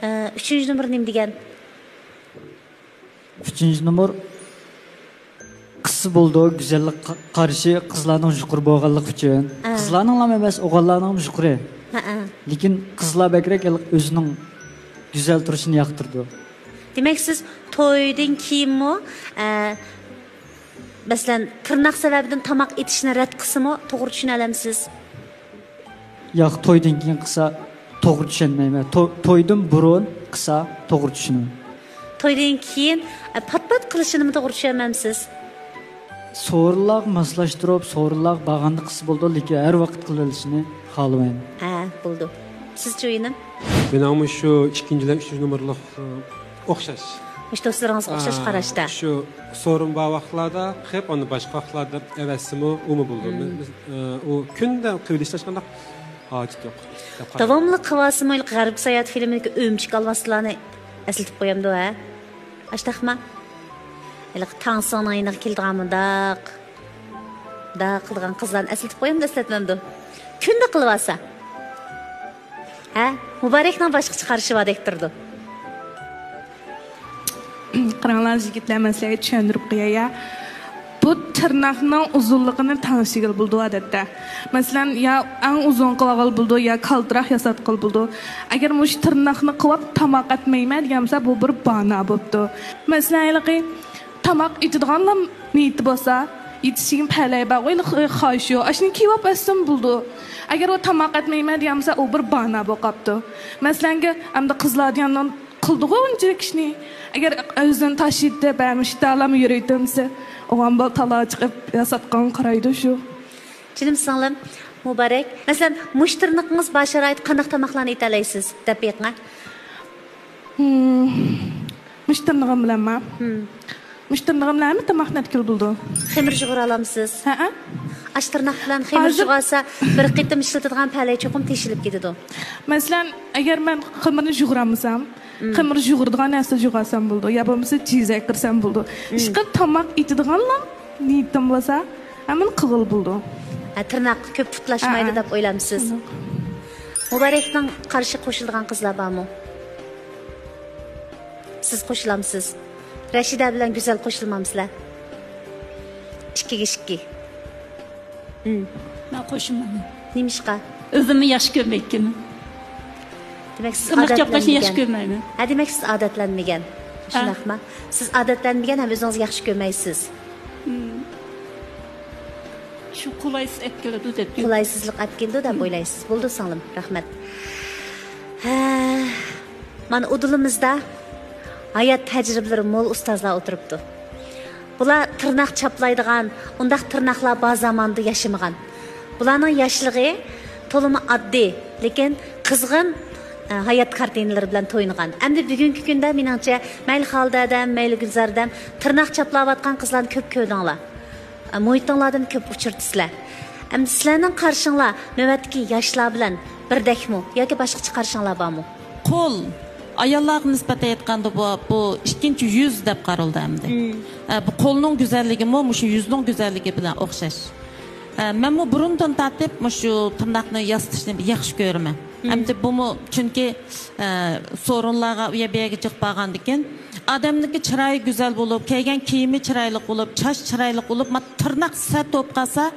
ئە، ئۈچىنچى نومۇر نېمە دېگەن؟ ئۈچىنچى نومۇر قىلسا بولىدۇ، گۈزەللىك قا-، قارىشى قىزلارنىڭ يۇقىرى بولغانلىقى ئۈچۈن. ئە. قىزلارنىڭلام ئەمەس، ئوغۇللارنىڭمۇ يۇقىرى. ھەئە. لېكىن قىزلار بەكرەك ھېلىقى ئۆزىنىڭ گۈزەل تۇرۇشىنى ياقتۇرىدۇ. دېمەك، سىز تويدىن كېيىنمۇ، ئە، مەسىلەن، تىرناق سەۋەبىدىن تاماق ئېتىشنى رەت قىلسىمۇ توغرا چۈشىنەلەمسىز؟ ياق، تويدىن كېيىن قىلسا توغرا چۈشەنمەيمەن. تو-، تويدىن بۇرۇن قىلسا توغرا چۈشىنىمەن. تويدىن كېيىن، ئە، پات-پات قىلىشىنىمۇ توغرا چۈشەنمەمسىز؟ سورۇنلارغا ماسلاشتۇرۇپ، سورۇنلارغا بارغاندا قىلسا بولىدۇ، لېكىن ھەر ۋاقىت قىلىۋېلىشنى خالىمايمەن. ھە، بولىدۇ. سىزچۇ، ئىنىم؟ مېنىڭمۇ شۇ ئىككىنچى بىلەن ئۈچىنچى نومۇرلۇق، ئوخشاش. مۇشۇ دوستلىرىڭىزغا ئوخشاش قاراشتا. شۇ سورۇن بار ۋاقىتلاردا قىلىپ، ئاندىن باشقا ۋاقىتلاردا ئەۋەتسىمۇ، ئۇمۇ بولىدۇ. مم. بىز، ئە، ئۇ كۈندە قىلىۋېلىشتا ھېچقانداق ھاجەت يوق، دەپ قارايمەن. داۋاملىق قىلىۋالسىمۇ، ھېلىقى غەربكە ساياھەت فىلىمىدىكى ئۆمۈچۈك ئالۋاستىلارنى ئەسلىتىپ قويامدۇ، ھە؟ ئاشتاقما؟ ھېلىقى تاڭ سۇنىڭ يېنىغا كېلىدىغان مۇنداق، مۇنداق قىلىدىغان قىزلارنى ئەسلىتىپ قويامدۇ، ئەسلەتمەمدۇ؟ كۈندە قىلىۋالسا. ھە؟ مۇبارەكنىڭ باشقىچە قارىشى باردەك تۇرىدۇ. قاراڭلار، يىگىتلەر، مەن سىلەرگە چۈشەندۈرۈپ قوياي، يا. بۇ تىرناقنىڭ ئۇزۇنلۇقىنى تەڭشىگىلى بولىدۇ، ئادەتتە. مەسىلەن، يا ئەڭ ئۇزۇن قىلىۋالغىلى بولىدۇ، يا كالتىراق ياساتقىلى بولىدۇ. ئەگەر مۇشۇ تىرناقنى قىلىۋاپ تاماق ئەتمەيمەن دېگەن بولسا، بۇ بىر بانا بوپتۇ. مەسىلەن، ھېلىقى تاماق ئېتىدىغانلا نىيىتى بولسا، يېتىشىگە پەلەي بار، ھېلىقى خاشۇ، ئاشۇنى كىيىۋاپ ئەتسىمۇ بولىدۇ. ئەگەر ئۇ تاماق ئەتمەيمەن دېگەن بولسا، ئۇ بىر بانا بولۇپ قاپتۇ. مەسىلەنگە، ئەمدى قىزلار دېگەن قىلدىغۇ ئۇنچىلىك ئىشنى. ئەگەر ئۆزىنى تاشلىتىپ، ھەمىشە تالام يۈرۈۋېتەمسە، ئوغان بالا تالا چىقىپ ياساتقانغا قارايدۇ شۇ. جېنىم سىڭلىم، مۇبارەك. مەسىلەن، مۇشۇ تىرنىقىڭىز بار شارائىتتا قانداق تاماقلارنى ئېتەلەيسىز؟ دەپ بېقىڭە. ھىم، مۇشۇ تىرنىقىم بىلەنما؟ ھىم. مۇشۇ تىرنىقىم بىلەنمۇ تاماقنى ئەتكىلى بولىدۇ. خېمىر يۇغۇرالامسىز؟ ھەئە. ئاش تىرناق بىلەن خېمىر ھازىر يۇغارسا، بىر قېتىم ئىشلىتىدىغان پەلەي چوقۇم تېشىلىپ كېتىدۇ. مەسىلەن، ئەگەر مەن خېمىرنى يۇغۇرالمىسام، مم. خېمىر يۇغۇرىدىغان نەرسە يۇغارسام بولىدۇ، يا بولمىسا چىز ئەكىرسەم بولىدۇ. مم. ئىشقىلىپ تاماق ئېتىدىغانلا نىيىتىم بولسا، ھەممىنى قىلغىلى بولىدۇ. ھە، تىرناق كۆپ پۇتلاشمايدۇ ھەئە. دەپ ئويلامسىز؟ مم. مۇبارەكنىڭ قارىشىغا قوشۇلىدىغان قىزلار بارمۇ؟ سىز قوشۇلامسىز؟ رەشىدە بىلەن گۈزەل قوشۇلمامسىلەر؟ ئىككىگە ئىككى. مم. مەن قوشۇلمايمەن. نېمىشقا؟ ئۆزۈمنى ياخشى كۆرمەيتتىم. دېمەك، سىز تىرناق چاپلاشنى ياخشى ئادەتلەنمىگەن. كۆرمەيمەن. ھە، دېمەك، سىز ئادەتلەنمىگەن. ھە. شۇنداقما؟ سىز ئادەتلەنمىگەن ھەم ئۆزىڭىزنى ياخشى كۆرمەيسىز. مم. شۇ قولايسىز ئەپ كېلىدۇ دەپ. قولايسىزلىق ئەپ كېلىدۇ دەپ ئويلايسىز. بولدى، سىڭلىم، رەھمەت. ھە، مانا ئۇدۇلىمىزدا ھايات تەجرىبىلىرى مول ئۇستازلار ئولتۇرۇپتۇ. بۇلار تىرناق چاپلايدىغان، ئۇنداق تىرناقلار بار زاماندا ياشىمىغان. بۇلارنىڭ ياشلىقى تولىمۇ ئاددىي، لېكىن قىزغىن، ئە، ھايات كارتىنىلىرى بىلەن تويۇنغان. ئەمدى بۈگۈنكى كۈندە، مېنىڭچە، مەيلى خالىدە ھەدەم، مەيلى گۈلزار ھەدەم تىرناق چاپلاۋاتقان قىزلارنى كۆپ كۆردۈڭلار. ئە، مۇھىتىڭلاردىمۇ كۆپ ئۇچرىتىسىلەر. ئەمدى سىلەرنىڭ قارىشىڭلار نۆۋەتتىكى ياشلار بىلەن بىردەكمۇ ياكى باشقىچە قارىشىڭلار بارمۇ؟ قول، ئاياللارغا نىسبەتەن ئېيتقاندا، بۇ، بۇ ئىككىنچى يۈز دەپ قارىلىدۇ ئەمدى. مم. ئە، بۇ قولنىڭ گۈزەللىكىمۇ مۇشۇ يۈزنىڭ گۈزەللىكى بىلەن ئوخشاش. ئە، مەنمۇ بۇرۇندىن تارتىپ مۇشۇ تىرناقنى ياسىتىشنى ياخشى كۆرىمەن. مم. ئەمدى بۇمۇ چۈنكى، ئە، سورۇنلارغا ئۇ يەر بۇ يەرگە جىق بارغاندىكىن، ئادەمنىڭكى چىرايى گۈزەل بولۇپ، كىيگەن كىيىمى چىرايلىق بولۇپ، چاچ چىرايلىق بولۇپ، ما تىرناق سەت بولۇپ قالسا،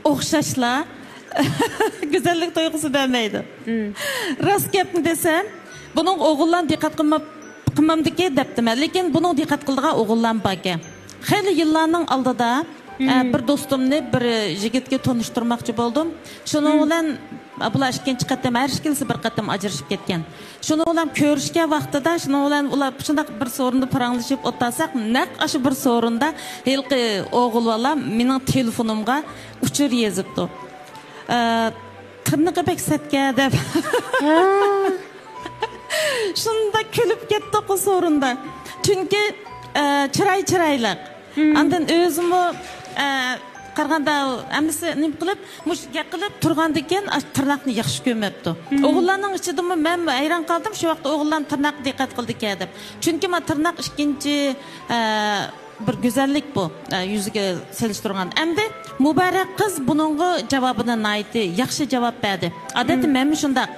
ئوخشاشلا گۈزەللىك تۇيغۇسى بەرمەيدۇ. مم. راست گەپنى دېسەم، بۇنىڭغا ئوغۇللار دىققەت قىلما-، قىلمامدىكى دەپتىمەن، لېكىن بۇنىڭغا دىققەت قىلىدىغان ئوغۇللارمۇ باركەن. خېلى يىللارنىڭ ئالدىدا، مم. ئە، بىر دوستۇمنى بىر يىگىتكە تونۇشتۇرماقچى بولدۇم. شۇنىڭ مم. بىلەن، ئە، بۇلار ئىككىنچى قېتىم، ھەر ئىككىلىسى بىر قېتىم ئاجرىشىپ كەتكەن. شۇنىڭ بىلەن كۆرۈشكەن ۋاقتىدا، شۇنىڭ بىلەن ئۇلار شۇنداق بىر سورۇندا پاراڭلىشىپ ئولتۇرساق، نەق ئاشۇ بىر سورۇندا ھېلىقى ئوغۇل بالا مېنىڭ تېلېفونۇمغا ئۇچۇر يېزىپتۇ. ئە، تىرنىقى بەك سەتكەن دەپ. ھە. شۇنداق كۈلۈپ كەتتۇق ئۇ سورۇندا. چۈنكى، ئە، چىراي چىرايلىق. مم. ئاندىن ئۆزىمۇ، ئە، قارىغاندا ھەممىسى نېمە قىلىپ، مۇش گەپ قىلىپ تۇرغاندىكىن، ئاش-، تىرناقنى ياخشى كۆرمەپتۇ. مم. ئوغۇللارنىڭ ئىچىدىمۇ مەن ھەيران قالدىم، شۇ ۋاقىتتا ئوغۇللارنىڭ تىرناققا دىققەت قىلىدىكەن دەپ. چۈنكى ما تىرناق ئىككىنچى، ئە، بىر گۈزەللىك بۇ، ئە، يۈزگە سېلىشتۇرغان. ئەمدى مۇبارەك قىز بۇنىڭغا جاۋابىنى ناھايىتى ياخشى جاۋاب بەردى. ئادەتتە مم. مەنمۇ شۇنداق.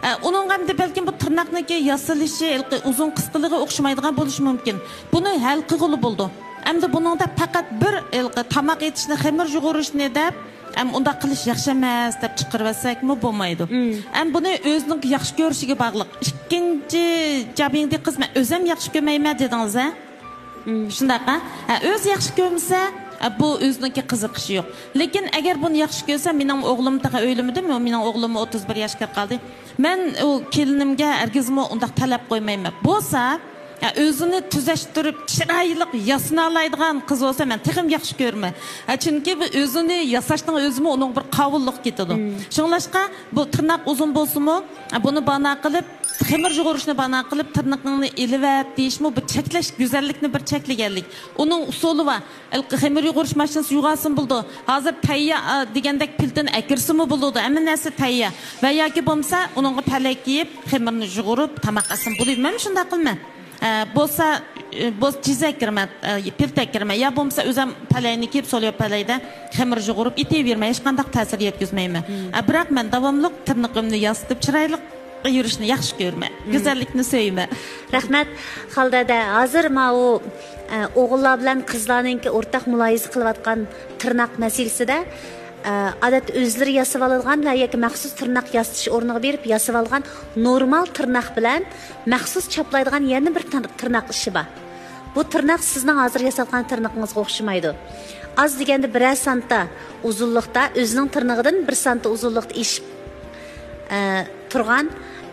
ئە، ئۇنىڭغا ئەمدى بەلكىم بۇ تىرناقنىڭكى ياسىلىشى، ھېلىقى ئۇزۇن قىسقىلىقى ئوخشىمايدىغان بولۇشى مۇمكىن. بۇنى ھەل قىلغىلى بولىدۇ. ئەمدى بۇنىڭدا پەقەت بىر ھېلىقى تاماق ئېتىشنى، خېمىر يۇغۇرۇشنى دەپ، ئەم، ئۇنداق قىلىش ياخشى ئەمەس دەپ چىقىرىۋەتسەكمۇ بولمايدۇ. مم. ئەم، بۇنى ئۆزىنىڭ ياخشى كۆرۈشىگە باغلىق. ئىككىنچى جابىڭدى قىز، مەن ئۆزەم ياخشى كۆرمەيمەن دېدىڭىز، ھە؟ مم. شۇنداق، ھە؟ ھە، ئۆزى ياخشى كۆرمىسە، ھە، بۇ ئۆزىنىڭكى قىزىقىشى يوق. لېكىن ئەگەر بۇنى ياخشى كۆرسە، مېنىڭ ئوغلۇم تېخى ئۆيلىمىدىم، مېنىڭ ئوغلۇممۇ ئوتتۇز بىر ياشقا كىرىپ قالدى. مەن ئۇ كېلىنىمگە ھەرگىزمۇ ئۇنداق تەلەپ قويمايمەن. بولسا، ھە، ئۆزىنى تۈزەشتۈرۈپ، چىرايلىق ياسىنالايدىغان قىز بولسا، مەن تېخىمۇ ياخشى كۆرىمەن. ھە، چۈنكى بۇ ئۆزىنى ياساشنىڭ ئۆزىمۇ ئۇنىڭ بىر قاۋۇللۇقى كېتىدۇ. شۇڭلاشقا، بۇ تىرناق ئۇزۇن بولسىمۇ، ھە، بۇنى بانا قىلىپ، خېمىر يۇغۇرۇشنى بانا قىلىپ، تىرنىقىڭنى ئېلىۋەت دېيىشمۇ بۇ چەكلەش، گۈزەللىكنى بىر چەكلىگەنلىك. ئۇنىڭ ئۇسۇلى بار. خېمىر يۇغۇرۇش ماشىنىسى يۇغارسىمۇ بولىدۇ. ھازىر تەييار، ئا، دېگەندەك پىلتىنى ئەكىرسىمۇ بولىدۇ. ھەممە نەرسە تەييار. ۋە ياكى بولمىسا، ئۇنىڭغا پەلەي كىيىپ، خېمىرنى يۇغۇرۇپ، تاماق ئەتسىمۇ بولىدۇ. مەن شۇنداق قىلىمەن. ئە، بولسا، ئە، بولسا جىزە ئەكىرىمەن، ئە، پىلتە ئەكىرىمەن. يا بولمىسا ئۆزۈم پەلەينى كىيىپ، سولياپ پەلەيدە خېمىر يۇغۇرۇپ ئېتىۋېرىمەن. ھېچقانداق تەسىر يەتكۈزمەيمەن. ئە، بىراق مەن داۋاملىق تىرنىقىمنى ياسىتىپ، چىرايلىق يۈرۈشنى ياخشى كۆرىمەن. گۈزەللىكنى سۆيىمەن. رەھمەت، خالدەدە. ھازىر ماۋۇ، ئە، ئوغۇللار بىلەن قىزلارنىڭكى ئورتاق مۇلاھىزە قىلىۋاتقان تىرناق مەسىلىسىدە، ئە، ئادەتتە ئۆزلىرى ياسىۋالىدىغان ۋە ياكى مەخسۇس تىرناق ياسىتىش ئورنىغا بېرىپ ياسىۋالغان نورمال تىرناق بىلەن مەخسۇس چاپلايدىغان يەنە بىر تىر-، تىرناق ئىشى بار. بۇ تىرناق سىزنىڭ ھازىر ياساتقان تىرنىقىڭىزغا ئوخشىمايدۇ. ئاز دېگەندە بىرەر سانتا ئۇزۇنلۇقتا، ئۆزىنىڭ تىرنىقىدىن بىر سانتا ئۇزۇنلۇقتا ئېشىپ، ئە، تۇرغان،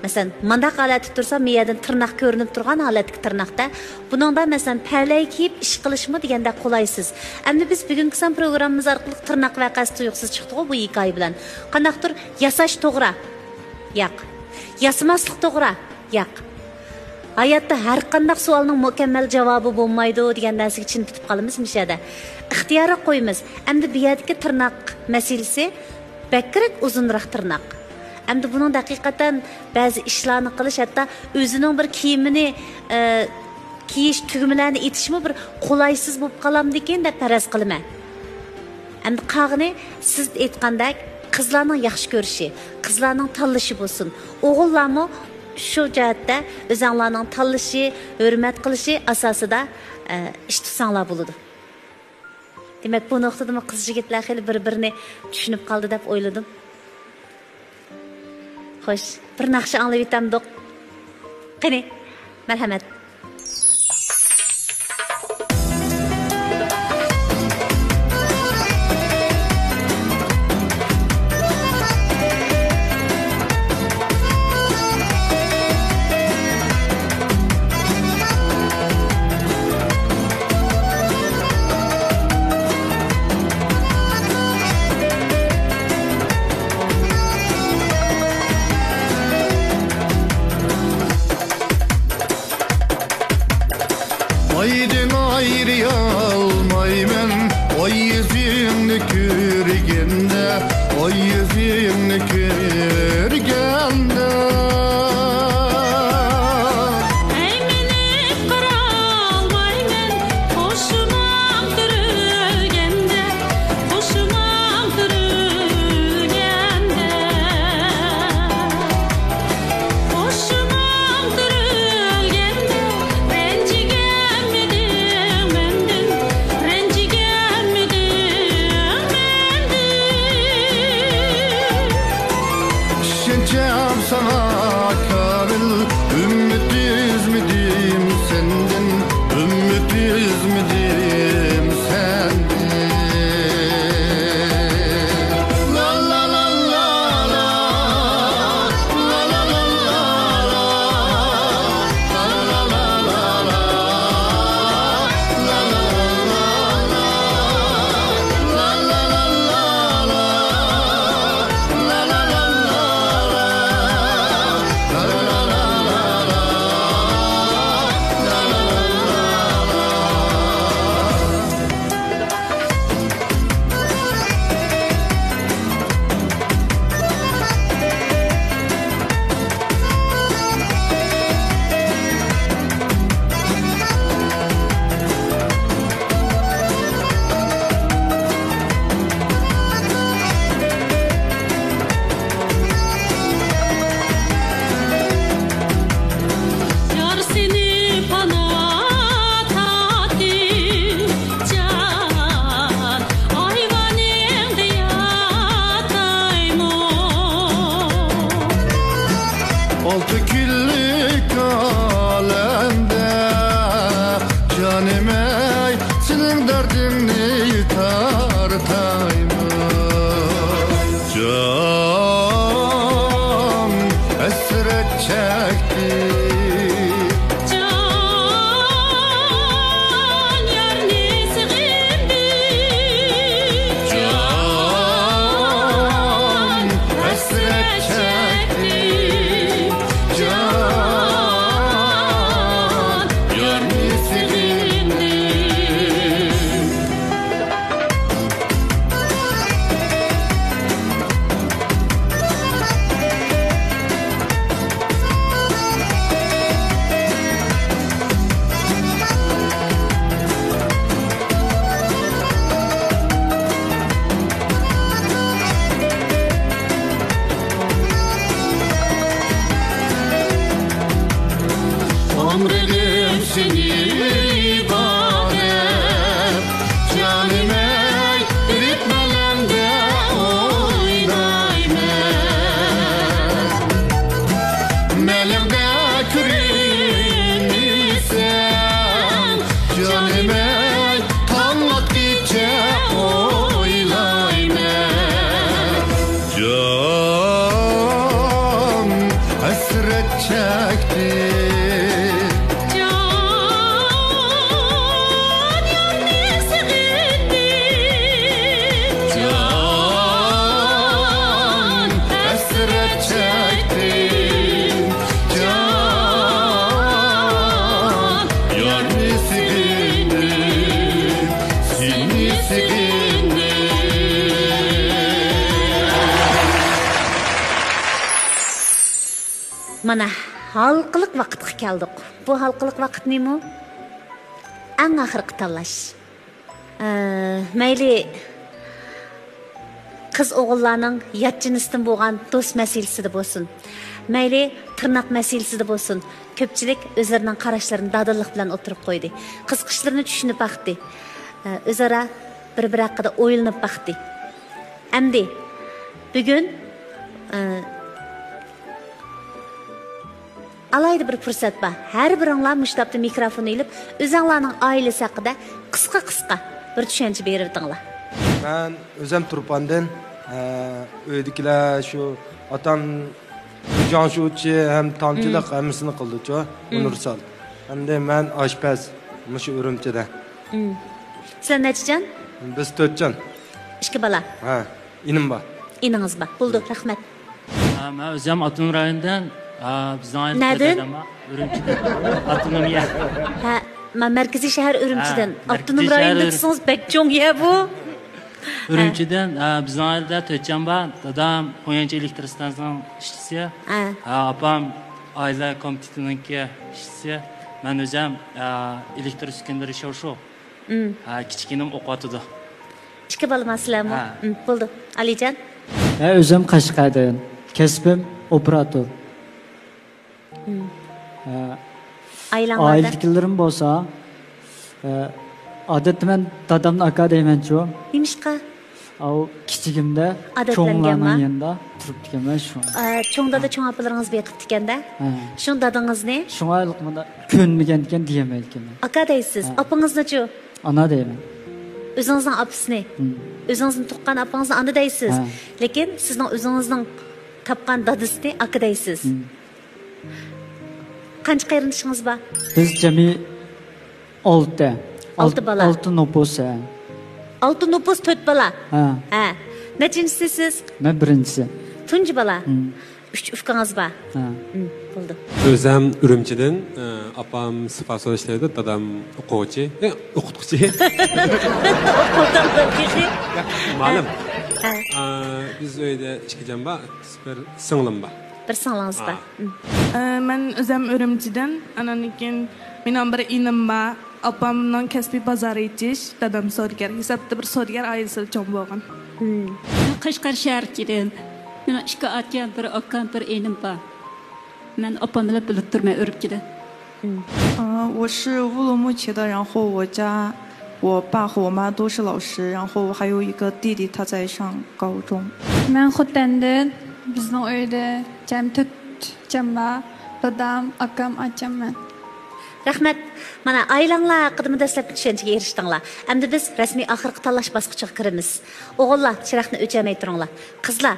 مەسىلەن، مانداق ھالەتتە تۇرسا، مەيەدىن تىرناق كۆرۈنۈپ تۇرغان ھالەتتىكى تىرناقتا. بۇنىڭدا، مەسىلەن، پەلەي كىيىپ ئىش قىلىشمۇ دېگەندەك قولايسىز. ئەمدى بىز بۈگۈنكى سان پروگراممىمىز ئارقىلىق تىرناق ۋەقەسى تۇيۇقسىز چىقتىغۇ بۇ ھېكايە بىلەن. قانداقتۇر ياساش توغرا؟ ياق. ياسىماسلىق توغرا؟ ياق. ھاياتتا ھەر قانداق سوئالنىڭ مۇكەممەل جاۋابى بولمايدۇ دېگەن نەرسىگە چىم پۈتۈپ قالىمىز مۇشۇ يەردە. ئىختىيارلىق قويىمىز. ئەمدى بۇ يەردىكى تىرناق مەسىلىسى بەكرەك ئۇزۇنراق تىرناق. ئەمدى بۇنىڭدا ھەقىقەتەن بەزى ئىشلارنى قىلىش، ھەتتا ئۆزىنىڭ بىر كىيىمىنى، ئە، كىيىش، تۈگمىلەرنى ئېتىشمۇ بىر قولايسىز بولۇپ قالامدىكىن دەپ پەرەز قىلىمەن. ئەمدى قالغىنى سىز ئېيتقاندەك قىزلارنىڭ ياخشى كۆرۈشى، قىزلارنىڭ تاللىشى بولسۇن. ئوغۇللارمۇ شۇ جەھەتتە ئۆزەڭلارنىڭ تاللىشى، ھۆرمەت قىلىشى ئاساسىدا، ئە، ئىش تۇتساڭلار بولىدۇ. دېمەك، بۇ نۇقتىدىمۇ قىز-يىگىتلەر خېلى بىر-بىرىنى چۈشىنىپ قالدى دەپ ئويلىدىم. خوش، بىر ناخشا ئاڭلىۋېتەمدۇق. قېنى، مەرھەمەت. ئايدىن ئايرىيالمايمەن، ئاي يۈزۈڭنى كۆرگەندە، ئاي يۈزۈڭنى كۆرگەندە. ئەيمىنىپ قارالمايمەن، قوشنام تۈرۈلگەندە، قوشنام تۈرۈلگەندە. قوشنام تۈرۈلگەندە، رەنجىگەنمىدىڭ مەندىن، رەنجىگەنمىدىڭ مەندىن؟ ئىشەنچىم ساڭا كامىل، ئۈمىد ئۈزمىدىم سەندىن، ئۈمىد ئۈزمىدىم سەندىن. يار سېنى پانا تاپتىم، جان ئايۋانىڭدا ياتايمۇ؟ ئالتە كۈنلۈك ئالەمدە جانىم ئەي، سېنىڭ دەردىڭنى تارتايمەن. جان ھەسرەت چەكتى. جان مانا، ھالقىلىق ۋاقىتقا كەلدۇق. بۇ ھالقىلىق ۋاقىت نېمە؟ ئەڭ ئاخىرقى تاللاش. ئە، مەيلى قىز ئوغۇللارنىڭ يات جىنستىن بولغان دوست مەسىلىسىدە بولسۇن، مەيلى تىرناق مەسىلىسىدە بولسۇن، كۆپچىلىك ئۆزلىرىنىڭ قاراشلىرىنى دادىللىق بىلەن ئوتتۇرىغا قويدى. قىزىقىشلىرىنى چۈشىنىپ باقتى. ئە، ئۆزئارا بىر-بىرى ھەققىدە ئويلىنىپ باقتى. ئەمدى بۈگۈن، ئە، ئالاھىدە بىر پۇرسەت بار. ھەر بىرىڭلار مۇشۇ تاپتا مىكروفوننى ئېلىپ، ئۆزۈڭلارنىڭ ئائىلىسى ھەققىدە قىسقا-قىسقا بىر چۈشەنچە بېرىۋېتىڭلار. مەن ئۆزۈم تۇرپاندىن، ئە، ئۆيدىكىلەر شۇ ئاتام جاڭشۇچى ھەم تامچىلىق ھەممىسىنى قىلدىچۇ، ئۇنىۋېرسال. ئەمدى مەن ئاشپەز، مۇشۇ ئۈرۈمچىدە. سىلەر نەچچە جان؟ بىز تۆت جان. ئىككى بالا. ھە. ئىنىم بار. ئىنىڭىز بار. بولدى، رەھمەت. ھە، مەن ئۆزۈم ئاپتونوم رايوندىن، ھە، بىزنىڭ ئائىلىدە نەدىن؟ دادام بار، ئۈرۈمچىدىن. ئاپتونومىيە. ھە، مەن مەركىزىي شەھەر ئۈرۈمچىدىن. ھە، ئاپتونوم مەركىزىي رايوندا شەھەر دېسىڭىز بەك چوڭ يە بۇ. ئۈرۈمچىدىن، ھە، بىزنىڭ ئائىلىدە تۆت جان بار. دادام خۇيەنچى ئېلېكتر ئىستانسىسىنىڭ ئىشچىسى. ھە. ھە، ئاپام ئائىلە كومىتېتىنىڭكى ئىشچىسى. مەن ئۆزۈم، ھە، ئېلېكتر ئۈسكۈنىلىرى شوشۇ. ھە، كىچىك ئىنىم ئوقۇۋاتىدۇ. ئىككى بالىما سىلەرمۇ؟ ھە. بولدى. ئالىجان؟ مەن ئۆزۈم قەشقەردىن. كەسپىم ئوپېراتور. ھە. ئائىلەڭلاردا؟ ئائىلىدىكىلىرىم بولسا، ھە، ئادەتتە مەن دادامنى ئاكا دەيمەنچۇ. نېمىشقا؟ ئاۋۇ كىچىكىمدە چوڭلارنىڭ يېنىدا تۇرۇپتىكەنمەن شۇ. ئە، چوڭ دادا، چوڭ ئاپىلىرىڭىز بېقىپتىكەندە؟ ھە. شۇ دادىڭىزنى؟ شۇڭا مۇنداق كۆنمىگەندىكەن دېيەلمەيدىكەنمەن. ئاكا دەيسىز. ھە. ئاپىڭىزنىچۇ؟ ئانا دەيمەن. ئۆزىڭىزنىڭ ئاپىسىنى؟ ھىم. ئۆزىڭىزنىڭ تۇغقان ئاپىڭىزنى ئانا دەيسىز. ھە. لېكىن سىزنىڭ ئۆزىڭىزنىڭ تاپقان دادىسىنى ئاكا دەيسىز. ھىم. قانچە قېرىندىشىڭىز بار؟ بىز جەمئىي ئالتە. ئالتە بالا. ئالتە نوپۇس، ھە. ئالتە نوپۇس، تۆت بالا. ھە. ھە. نەچچىنچىسى سىز؟ مەن بىرىنچىسى. تۇنجى بالا. ھىم. ئۈچ ئۇكىڭىز بار. ھە. ھىم، بولدى. ئۆزۈم ئۈرۈمچىدىن، ئاپام سىفاسودا ئىشلەيدۇ، دادام ئوقۇغۇچى. ئە، ئوقۇتقۇچى. ئوقۇتامدۇ تېخى؟ مۇئەللىم. ھە. ئا، بىز ئۆيدە ئىككى جان بار، بىر سىڭلىم بار. بىر سىڭلىڭىز بار. ئە، مەن ئۆزۈم ئۈرۈمچىدىن، ئاندىن كېيىن مېنىڭ بىر ئىنىم بار. ئاپامنىڭ كەسپى بازار ئېچىش، دادام سودىگەر. ھېسابتا بىر سودىگەر ئائىلىسىدە چوڭ بولغان. مەن قەشقەر شەھەرچىدىن. مېنىڭ ئىككى ئاچام، بىر ئاكام، بىر ئىنىم بار. مەن ئاپام بىلەن بىللە تۇرىمەن ئۈرۈمچىدە. 嗯，我是乌鲁木齐的，然后我家，我爸和我妈都是老师，然后我还有一个弟弟，他在上高中。 مەن خوتەندىن. بىزنىڭ ئۆيدە جەمئىي تۆت جان بار. دادام، ئاكام، ئاچام، مەن. رەھمەت. مانا، ئائىلەڭلار ھەققىدىمۇ دەسلەپكى چۈشەنچىگە ئېرىشتىڭلار. ئەمدى بىز رەسمىي ئاخىرقى تاللاش باسقۇچىغا كىرىمىز. ئوغۇللار، چىراغنى ئۆچۈرمەي تۇرۇڭلار. قىزلار،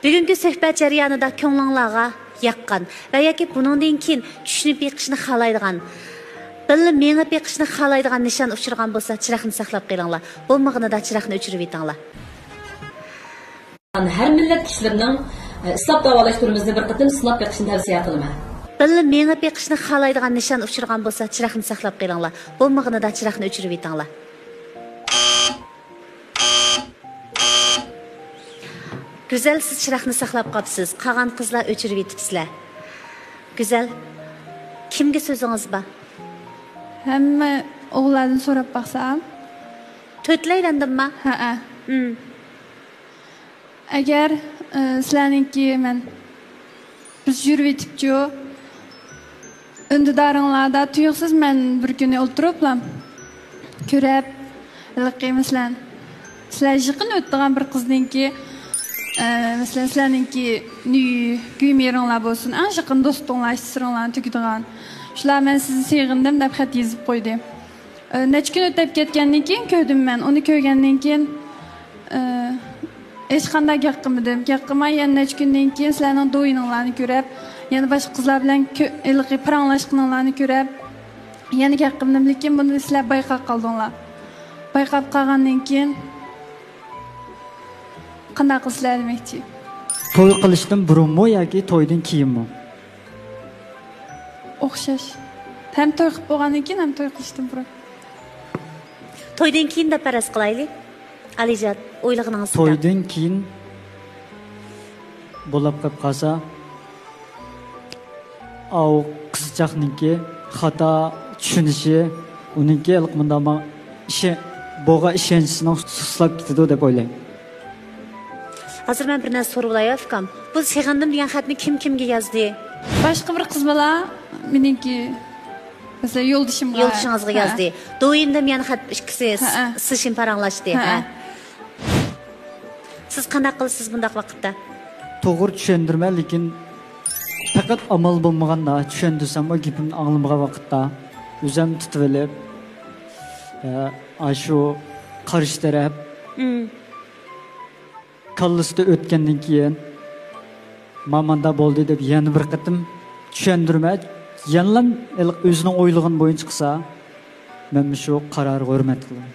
بۈگۈنكى سۆھبەت جەريانىدا كۆڭلۈڭلارغا ياققان ۋە ياكى بۇنىڭدىن كېيىن چۈشىنىپ بېقىشنى خالايدىغان، بىللە مېڭىپ بېقىشنى خالايدىغان نىشان ئۇچرىغان بولسا، چىراغنى ساقلاپ قېلىڭلار. بولمىغىنىدا چىراغنى ئۆچۈرۈۋېتىڭلار. ھەر مىللەت كىشىلىرىنىڭ، ئە، ئىسلاپ داۋالاش تۈرىمىزنى بىر قېتىم سىناپ بېقىشنى تەۋسىيە قىلىمەن. بىللە مېڭىپ بېقىشنى خالايدىغان نىشان ئۇچرىغان بولسا، چىراغنى ساقلاپ قېلىڭلار. بولمىغىنىدا چىراغنى ئۆچۈرۈۋېتىڭلار. گۈزەل، سىز چىراغنى ساقلاپ قاپسىز، قالغان قىزلار ئۆچۈرۈۋېتىپسىلەر. گۈزەل، كىمگە سۆزىڭىز بار؟ ھەممە ئوغۇللاردىن سوراپ باقسام. تۆتلەيلەندىمما؟ ھەئە. ئەگەر، ئى، سىلەرنىڭكى مەن، بىز يۈرۈۋېتىپچۇ، ئۈندىدارىڭلاردا تۇيۇقسىز مەن بىر كۈنى ئولتۇرۇپلا كۆرۈپ، ھېلىقى مەسىلەن، سىلەر يېقىن ئۆتىدىغان بىر قىزنىڭكى، ئى، مەسىلەن، سىلەرنىڭكى نى-، گۈيمېرىڭلار بولسۇن، ئەڭ يېقىن دوستۇڭلار، ئىچ سىرىڭلارنى تۆكىدىغان، شۇلار مەن سىزنى سېغىندىم دەپ خەت يېزىپ قويدى. ئى، نەچچە كۈن ئۆتۈپ كەتكەندىن كېيىن كۆردۈم مەن. ئۇنى كۆرگەندىن كېيىن، ئى، ھېچقانداق گەپ قىلمىدىم. گەپ قىلماي يەنە نەچچە كۈندىن كېيىن سىلەرنىڭ دويىنىڭلارنى كۆرۈپ، يەنە باشقا قىزلار بىلەن كۆ-، ھېلىقى پاراڭلاشقىنىڭلارنى كۆرۈپ، يەنە گەپ قىلمىدىم. لېكىن بۇنى سىلەر بايقاپ قالدىڭلار. بايقاپ قالغاندىن كېيىن قانداق قىلىسىلەر دېمەكچى. توي قىلىشتىن بۇرۇنمۇ ياكى تويدىن كېيىنمۇ؟ ئوخشاش. ھەم توي قىلىپ بولغاندىن كېيىن، ھەم توي قىلىشتىن بۇرۇن. تويدىن كېيىن دەپ پەرەز قىلايلى. ئالىجان، ئويلىغىنىڭىزچە. تويدىن كېيىن بولاپ قېلىپ قالسا، ئاۋۇ قىزچاقنىڭكى خاتا چۈشىنىشى، ئۇنىڭكى ھېلىقى مۇنداق ماڭا ئىشە-، بولغان ئىشەنچىسىنىڭ سۇسلاپ كېتىدۇ دەپ ئويلايمەن. ھازىر مەن بىر نەرسە سورىۋالاي، ئۇكام. بۇ سېغىندىم دېگەن خەتنى كىم كىمگە يازدى؟ باشقا بىر قىز بالا مېنىڭكى، مەسىلەن، يولدىشىمغا. يولدىشىڭىزغا يازدى. دويىن دەم يەنە خەت ئىككىسى سىشىم پاراڭلاشتى. ھە. سىز قانداق قىلىسىز بۇنداق ۋاقىتتا؟ توغرا چۈشەندۈرمە، لېكىن پەقەت ئامال بولمىغاندا چۈشەندۈرسەممۇ گېپىمنى ئاڭلىمىغان ۋاقىتتا ئۆزۈم تۇتۇۋېلىپ، ئە، ئاشۇ قارشى تەرەپ كاللىسىدا ئۆتكەندىن كېيىن، ماماندا بولدى دەپ يەنە بىر قېتىم چۈشەندۈرمە، يەنىلا ئۆزىنىڭ ئويلىغىنى بويىچە قىلسا، مەن مۇشۇ قارارغا ھۆرمەت قىلىمەن.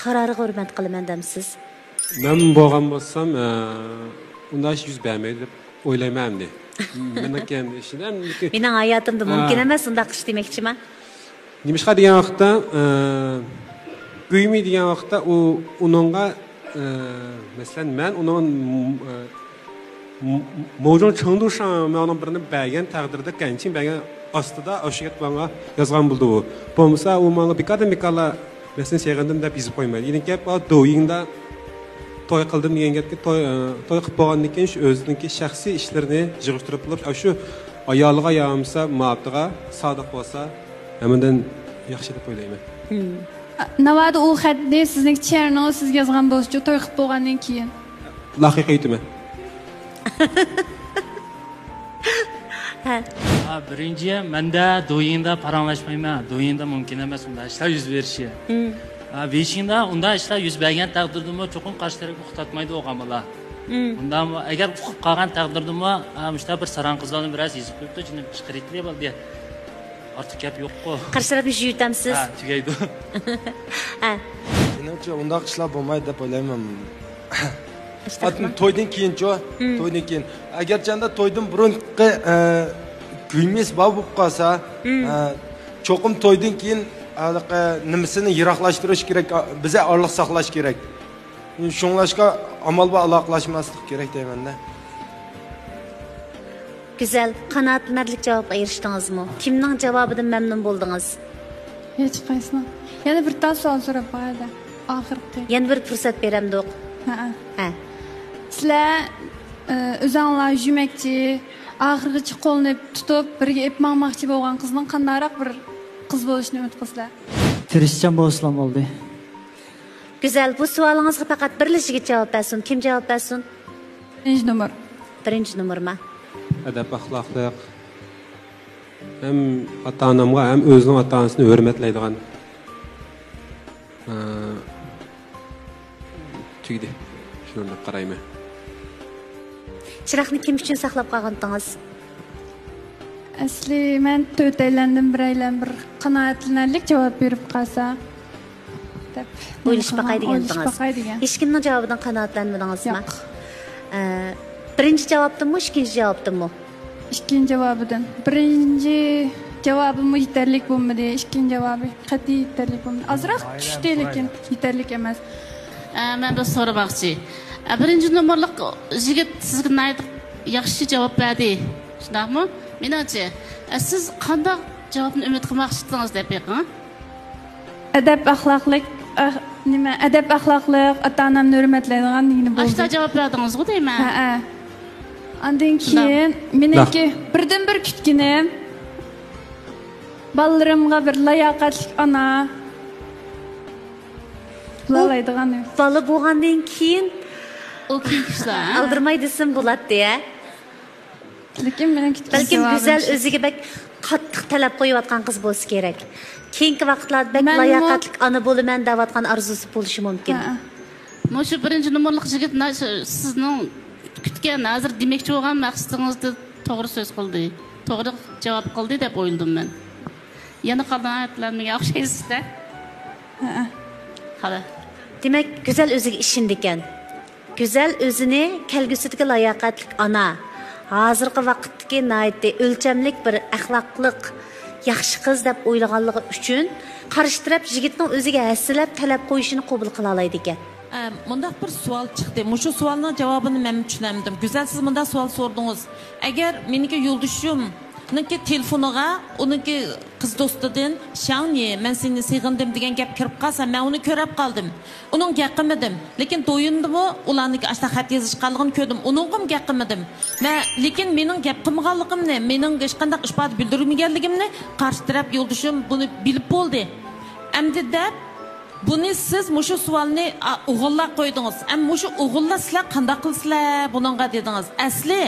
قارارغا ھۆرمەت قىلىمەن دەمسىز؟ مەن بولغان بولسام، ئە، ئۇنداق ئىش يۈز بەرمەيدۇ دەپ ئويلايمەن ئەمدى. مېنىڭكى ئەمدى ئىشىدا ئەمدى مېنىڭ ھاياتىمدا ھە. مۇمكىن ئەمەس ئۇنداق ئىش دېمەكچىمەن. نېمىشقا دېگەن ۋاقىتتا، ئە، گۈيمى دېگەن ۋاقىتتا ئۇ، ئۇنىڭغا، ئە، مەسىلەن، مەن ئۇنىڭ، ئە، موجۇڭ چېڭدۇشاڭ ماڭا بىرنى بەرگەن تەقدىردە، گەنچىن بەرگەن ئاستىدا ئاشۇ گەپ ماڭا يازغان بولىدۇ ئۇ. بولمىسا ئۇ ماڭا بىكاردىن بىكارلا مەسىلەن سېغىندىم دەپ يېزىپ قويمايدۇ. يەنە گەپ بار، دويىڭدا توي قىلدىم دېگەن گەپكە، توي، ئە، توي قىلىپ بولغاندىن كېيىن شۇ ئۆزىنىڭكى شەخسىي ئىشلىرىنى يىغىشتۇرۇپ بولۇپ، ئاشۇ ئايالىغا يا بولمىسا مۇھەببىتىغا سادىق بولسا ھەممىدىن ياخشى دەپ ئويلايمەن. ناۋادا ئۇ خەتنى سىزنىڭ چېرىنىڭىز سىزگە يازغان بولسىچۇ، توي قىلىپ بولغاندىن كېيىن؟ لاقىقى ئېيتىمەن. ھە. ھە، بىرىنچى، مەندە دويىڭدا پاراڭلاشمايمەن. دويىڭدا مۇمكىن ئەمەس ئۇنداق ئىشلار يۈز بېرىشى. ھە، بېشىڭدا ئۇنداق ئىشلار يۈز بەرگەن تەقدىردىمۇ چوقۇم قارشى تەرەپكە ئۇقتاتمايدۇ ئوغامىلا. ئۇنداقمۇ، ئەگەر ئۇقۇپ قالغان تەقدىردىمۇ، ھە، مۇشۇنداق بىر ساراڭ قىزلارنى بىرەرسى يېزىپ قويۇپتۇ، جېنىم چىقىرىۋېتىلى بولدى. ئارتۇق گەپ يوققۇ. قارشى تەرەپنى يۈيۈتەمسىز؟ ھە، تۈگەيدۇ. ھە. مېنىڭچە ئۇنداق ئىشلار بولمايدۇ دەپ ئويلايمەن. ئاشۇنداقمۇ؟ تويدىن كېيىنچۇ؟ تويدىن كېيىن. ئەگەرچەندە تويدىن بۇرۇنقى، ئە، كۆيمىس بار بولۇپ قالسا، ئە، چوقۇم تويدىن كېيىن ھېلىقى نېمىسىنى يىراقلاشتۇرۇش كېرەك، بىزە ئارىلىق ساقلاش كېرەك. شۇڭلاشقا ئامال بار ئالاقىلاشماسلىق كېرەك دەيمەن-دە. گۈزەل، قانائەتلىنەرلىك جاۋابقا ئېرىشتىڭىزمۇ؟ كىمنىڭ جاۋابىدىن مەمنۇن بولدىڭىز؟ ھېچقايسىنىڭ. يەنە بىر تال سوئال سوراپ باقايلى. ئاخىرقى. يەنە بىر پۇرسەت بېرەمدۇق؟ ھەئە. ھە. سىلەر، ئى، ئۆزۈڭلار يۈرمەكچى، ئاخىرغىچە قولىنى تۇتۇپ، بىرگە ئېلىپ ماڭماقچى بولغان قىزنىڭ قانداقراق بىر قىز بولۇشىنى ئۈمىد قىلىسىلەر؟ تىرىشچان بولسىلا بولدى. گۈزەل، بۇ سوئالىڭىزغا پەقەت بىرلا يىگىت جاۋاب بەرسۇن. كىم جاۋاب بەرسۇن؟ بىرىنچى نومۇر. بىرىنچى نومۇرما؟ ئەدەپ ئەخلاقلىق، ھەم ئاتا ئانامغا، ھەم ئۆزىنىڭ ئاتا ئانىسىنى ھۆرمەتلەيدىغان. ئە، تۈگىدى. شۇنى دەپ قارايمەن. چىراغنى كىم ئۈچۈن ساقلاپ قالغانتىڭىز؟ ئەسلى مەن تۆتەيلەندىن بىرەيلەن بىر قانائەتلىنەرلىك جاۋاب بېرىپ قالسا دەپ ئويلىشىپ باقاي دېگەنتىڭىز. ئويلىشىپ باقاي دېگەن. ھېچكىمنىڭ جاۋابىدىن قانائەتلەنمىدىڭىزمۇ؟ ياق. ئە، بىرىنچى جاۋابتىنمۇ، ئىككىنچى جاۋابتىنمۇ؟ ئىككىنچى جاۋابىدىن. بىرىنچى جاۋابىمۇ يېتەرلىك بولمىدى. ئىككىنچى جاۋابى قەتئىي يېتەرلىك بولمىدى. ئازراق چۈشتى، لېكىن يېتەرلىك ئەمەس. ئە، مەن بىر سورىماقچى. ئە، بىرىنچى نومۇرلۇق يىگىت سىزگە ناھايىتى ياخشى جاۋاب بەردى. شۇنداقمۇ؟ مېنىڭچە، ئە، سىز قانداق جاۋابنى ئۈمىد قىلماقچىدىڭىز دەپ بېقىڭ. ئەدەپ ئەخلاقلىق، ئەخ-، نېمە، ئەدەپ ئەخلاقلىق، ئاتا ئانامنى ھۆرمەتلەيدىغان دېگىنى بولدى. ئاشۇنداق جاۋاب بەردىڭىزغۇ دەيمەن. ھەئە. ئاندىن كېيىن مېنىڭكى بىردىنبىر كۈتكىنىم، بالىلىرىمغا بىر لاياقەتلىك ئانا بولالايدىغان. بالا بولغاندىن كېيىن ئۇ كېيىنكى ئىشلار، ھە؟ ئالدىرىماي دېسىم بولاتتى، ھە؟ لېكىن مېنىڭ كۈتكەن بەلكىم جاۋابىم گۈزەل شۇ. ئۆزىگە بەك قاتتىق تەلەپ قويۇۋاتقان قىز بولسا كېرەك. كېيىنكى ۋاقىتلاردا بەك مەنمۇ لاياقەتلىك ئانا بولىمەن دەۋاتقان ئارزۇسى بولۇشى مۇمكىن. ھەئە. مۇشۇ بىرىنچى نومۇرلۇق يىگىت، مانا شۇ سىزنىڭ كۈتكەن، ھازىر دېمەكچى بولغان مەقسىتىڭىزدە توغرا سۆز قىلدى. توغرا جاۋاب قىلدى دەپ ئويلىدىم مەن. يەنە قانائەتلەنمىگەن ئوخشايسىز-دە. ھەئە. خالا. دېمەك، گۈزەل ئۆزىگە ئىشىنىدىكەن. گۈزەل ئۆزىنى كەلگۈسىدىكى لاياقەتلىك ئانا، ھازىرقى ۋاقىتتىكى ناھايىتى ئۆلچەملىك بىر ئەخلاقلىق، ياخشى قىز دەپ ئويلىغانلىقى ئۈچۈن، قارشى تەرەپ يىگىتنىڭ ئۆزىگە ھەسسىلەپ تەلەپ قويۇشىنى قوبۇل قىلالايدىكەن. ئە، مۇنداق بىر سوئال چىقتى. مۇشۇ سوئالنىڭ جاۋابىنى مەنمۇ چۈشىنەلمىدىم. گۈزەل، سىز مۇنداق سوئال سورىدىڭىز. ئەگەر مېنىڭكى يولدىشىم ئۇنىڭكى تېلېفونىغا ئۇنىڭكى قىز دوستىدىن، شاڭنى، مەن سېنى سېغىندىم دېگەن گەپ كىرىپ قالسا، مەن ئۇنى كۆرۈپ قالدىم. ئۇنىڭ گەپ قىلمىدىم. لېكىن دويۇندىمۇ ئۇلارنىڭكى ئاشۇنداق خەت يېزىشقانلىقىنى كۆردۈم. ئۇنىڭغىمۇ گەپ قىلمىدىم. مەن، لېكىن مېنىڭ گەپ قىلمىغانلىقىمنى، مېنىڭ ھېچقانداق ئىپادە بىلدۈرمىگەنلىكىمنى قارشى تەرەپ يولدىشىم بۇنى بىلىپ بولدى. ئەمدى دەپ، بۇنى سىز مۇشۇ سوئالنى، ئا، ئوغۇللار قويدىڭىز. ئەم، مۇشۇ ئوغۇللار سىلەر قانداق قىلىسىلەر بۇنىڭغا دېدىڭىز. ئەسلى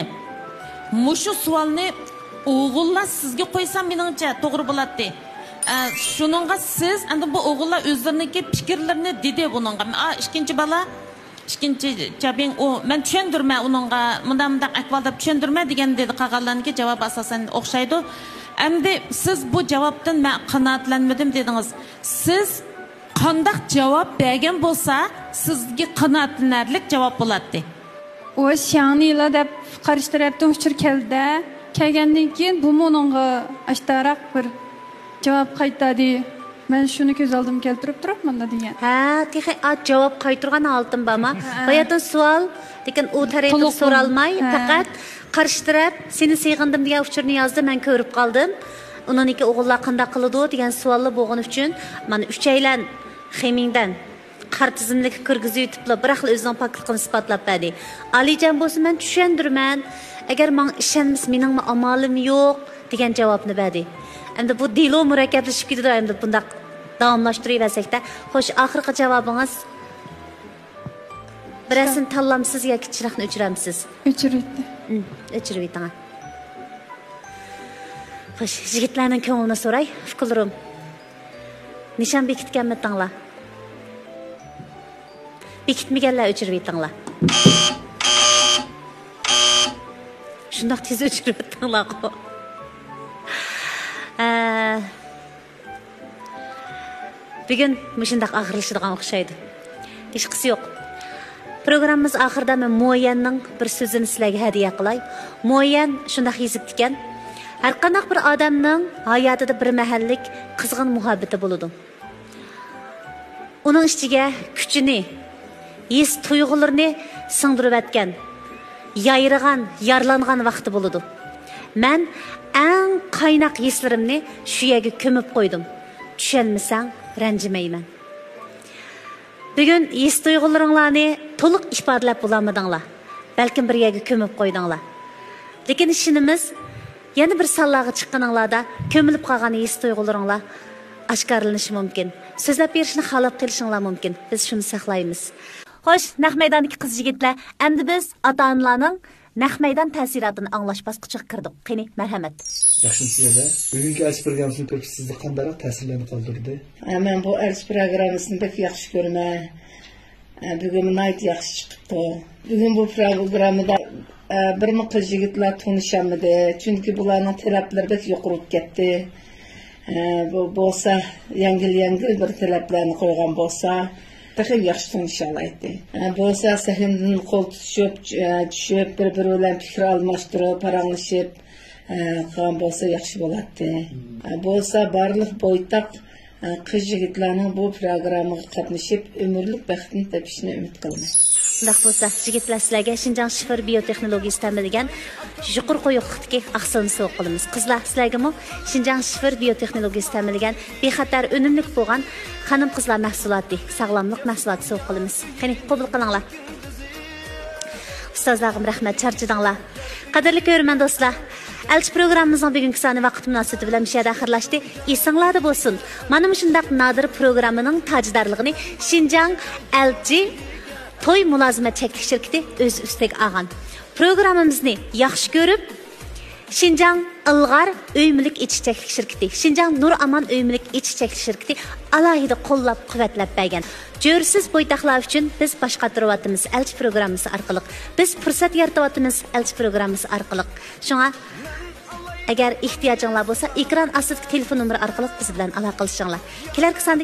مۇشۇ سوئالنى ئوغۇللار سىزگە قويسا، مېنىڭچە توغرا بولاتتى. ئە، شۇنىڭغا سىز ئەمدى بۇ ئوغۇللار ئۆزلىرىنىڭكى پىكىرلىرىنى دېدى بۇنىڭغا. ئا، ئىككىنچى بالا، ئىككىنچى جابىڭ، ئۇ، مەن چۈشەندۈرمە ئۇنىڭغا، مۇنداق، مۇنداق ئەھۋال دەپ چۈشەندۈرمە دېگەن دېدى. قالغانلارنىڭكى جاۋابى ئاساسەن ئوخشايدۇ. ئەمدى سىز بۇ جاۋابتىن مەن قانائەتلەنمىدىم دېدىڭىز. سىز قانداق جاۋاب بەرگەن بولسا، سىزگە قانائەتلىنەرلىك جاۋاب بولاتتى. ئۇ شياڭنىلا دەپ قارشى تەرەپتىن ئۇچۇر كەلدى. كەلگەندىن كېيىن بۇمۇ ئۇنىڭغا ئاشتاراق بىر جاۋاب قايتاردى. مەن شۇنى كۆز ئالدىمغا كەلتۈرۈپ تۇرۇپ مۇنداق دېگەن. ھە، تېخى ئا، جاۋاب قايتۇرغان ھالىتىم بارما؟ ھە. باياتىن سوئال، لېكىن ئۇ تەرەپتىن تولۇق سورالماي، ھە. پەقەت قارشى تەرەپ سېنى سېغىندىم دېگەن ئۇچۇرنى يازدى، مەن كۆرۈپ قالدىم. ئۇنىڭدىكى ئوغۇللار قانداق قىلىدۇ دېگەن سوئاللا بولغىنى ئۈچۈن، مانا ئۈچەيلەن خېمىڭدەن قارا تىزىملىككە كىرگۈزۈۋېتىپلا، بىراقلا ئۆزىنىڭ پاكلىقىنى ئىسپاتلاپ بەردى. ئالىجان بولسا، مەن چۈشەندۈرىمەن. ئەگەر ماڭا ئىشەنمىسە، مېنىڭمۇ ئامالىم يوق، دېگەن جاۋابنى بەردى. ئەمدى بۇ دېلو مۇرەككەپلىشىپ كېتىدۇ، ئەمدى بۇنداق داۋاملاشتۇرۇۋەرسەكتە. خوش، ئاخىرقى جاۋابىڭىز؟ بىرەرسىنى تاللامسىز ياكى چىراغنى ئۆچۈرەمسىز؟ ئۆچۈرۈۋەتتى. ئۆچۈرۈۋېتىڭ. خوش، يىگىتلەرنىڭ كۆڭلىنى سوراي، ئۇكىلىرىم. نىشان بېكىتكەنمىتىڭلار؟ بېكىتمىگەنلەر ئۆچۈرۈۋېتىڭلار. شۇنداق تېز ئۆچۈرۈۋەتتىڭلارغۇ. ئە، بۈگۈن مۇشۇنداق ئاخىرلىشىدىغان ئوخشايدۇ. ھېچقىسى يوق. پروگراممىمىز ئاخىرىدا مەن مويەننىڭ بىر سۆزىنى سىلەرگە ھەدىيە قىلاي. مويەن شۇنداق يېزىپتىكەن، ھەرقانداق بىر ئادەمنىڭ ھاياتىدا بىر مەھەللىك قىزغىن مۇھەببىتى بولىدۇ. ئۇنىڭ ئىچىگە كۈچىنى، ھېس تۇيغۇلىرىنى سىڭدۈرۈۋەتكەن، يايرىغان، يارىلانغان ۋاقتى بولىدۇ. مەن ئەڭ قايناق ھېسلىرىمنى شۇ يەرگە كۆمۈپ قويدۇم. چۈشەنمىسەڭ، رەنجىمەيمەن. بۈگۈن ھېس تۇيغۇلىرىڭلارنى تولۇق ئىپادىلەپ بولالمىدىڭلار. بەلكىم بىر يەرگە كۆمۈپ قويدۇڭلار. لېكىن ئىشىنىمىز، يەنە بىر سانلارغا چىققىنىڭلاردا كۆمۈلۈپ قالغان ھېس تۇيغۇلىرىڭلار ئاشكارىلىنىشى مۇمكىن. سۆزلەپ بېرىشنى خالاپ قېلىشىڭلار مۇمكىن. بىز شۇنى ساقلايمىز. خوش، نەق مەيداندىكى قىز يىگىتلەر، ئەمدى بىز ئاتا-ئانىلارنىڭ نەق مەيدان تەسىراتىنى ئاڭلاش باسقۇچىغا كىردۇق. قېنى، مەرھەمەت. ياخشىمۇسىز ئەدە؟ بۈگۈنكى ئەلچى پروگراممىسىنى كۆرۈپ سىزدە قانداقراق تەسىرلەرنى قالدۇردى؟ ھە، مەن بۇ ئەلچى پروگراممىسىنى بەك ياخشى كۆرىمەن. ھە، بۈگۈنمۇ ناھايىتى ياخشى چىقىپتۇ. بۈگۈن بۇ پروگراممىدا، ھە، بىرمۇ قىز يىگىتلەر تونۇشالمىدى. چۈنكى بۇلارنىڭ تەلەپلىرى بەك يۇقىرى بولۇپ كەتتى. ھە، بۇ بولسا يەڭگىل-يەڭگىل بىر تەلەپلەرنى قويغان بولسا، تېخى ياخشى تونۇشالايتتى. ھە، بولسا سەھنىدىن قول تۇتۇشۇپ، چۈ-، چۈشۈپ، بىر-بىرى بىلەن پىكىر ئالماشتۇرۇپ، پاراڭلىشىپ، ھە، قىلغان بولسا ياخشى بولاتتى. ھە، بولسا بارلىق بويتاق، ھە، قىز يىگىتلەرنىڭ بۇ پروگراممىغا قاتنىشىپ، ئۆمۈرلۈك بەختىنى تېپىشىنى ئۈمىد قىلىمەن. شۇنداق بولسا، يىگىتلەر، سىلەرگە شىنجاڭ شىفېر بىيوتېخنولوگىيىسى تەمىنلىگەن يۇقىرى قويۇقلۇقتىكى ئاقسىلنى سوۋغا قىلىمىز. قىزلار، سىلەرگىمۇ شىنجاڭ شىفېر بىيوتېخنولوگىيىسى تەمىنلىگەن بىخەتەر ئۈنۈملۈك بولغان خانىم-قىزلار مەھسۇلاتى، ساغلاملىق مەھسۇلاتى سوۋغا قىلىمىز. قېنى، قوبۇل قىلىڭلار. ئۇستازلارغىمۇ رەھمەت، چارچىدىڭلار. قەدىرلىك كۆرۈرمەن دوستلار، ئەلچى پروگراممىمىزنىڭ بۈگۈنكى سانى ۋاقىت مۇناسىۋىتى بىلەن مۇشۇ يەردە ئاخىرلاشتى. ئېسىڭلاردا بولسۇن، مانا مۇشۇنداق نادىر پروگراممىنىڭ تاجدارلىقىنى شىنجاڭ ئەلچى توي مۇلازىمەت چەكلىك شىركىتى ئۆز ئۈستىگە ئالغان. پروگراممىمىزنى ياخشى كۆرۈپ، شىنجاڭ ئىلغار ئۆي مۈلۈك ئېچىش چەكلىك شىركىتى، شىنجاڭ نۇر ئامان ئۆي مۈلۈك ئېچىش چەكلىك شىركىتى ئالاھىدە قوللاپ قۇۋۋەتلەپ بەرگەن. جۆرىسىز بويتاقلار ئۈچۈن بىز باش قاتۇرۇۋاتىمىز ئەلچى پروگراممىسى ئارقىلىق. بىز پۇرسەت يارىتىۋاتىمىز ئەلچى پروگراممىسى ئارقىلىق. شۇڭا، ئەگەر ئېھتىياجىڭلار بولسا، ئېكران ئاستىدىكى تېلېفون نومۇرى ئارقىلىق بىز بىلەن ئالاقىلىشىڭلار. كېلەركى ساندا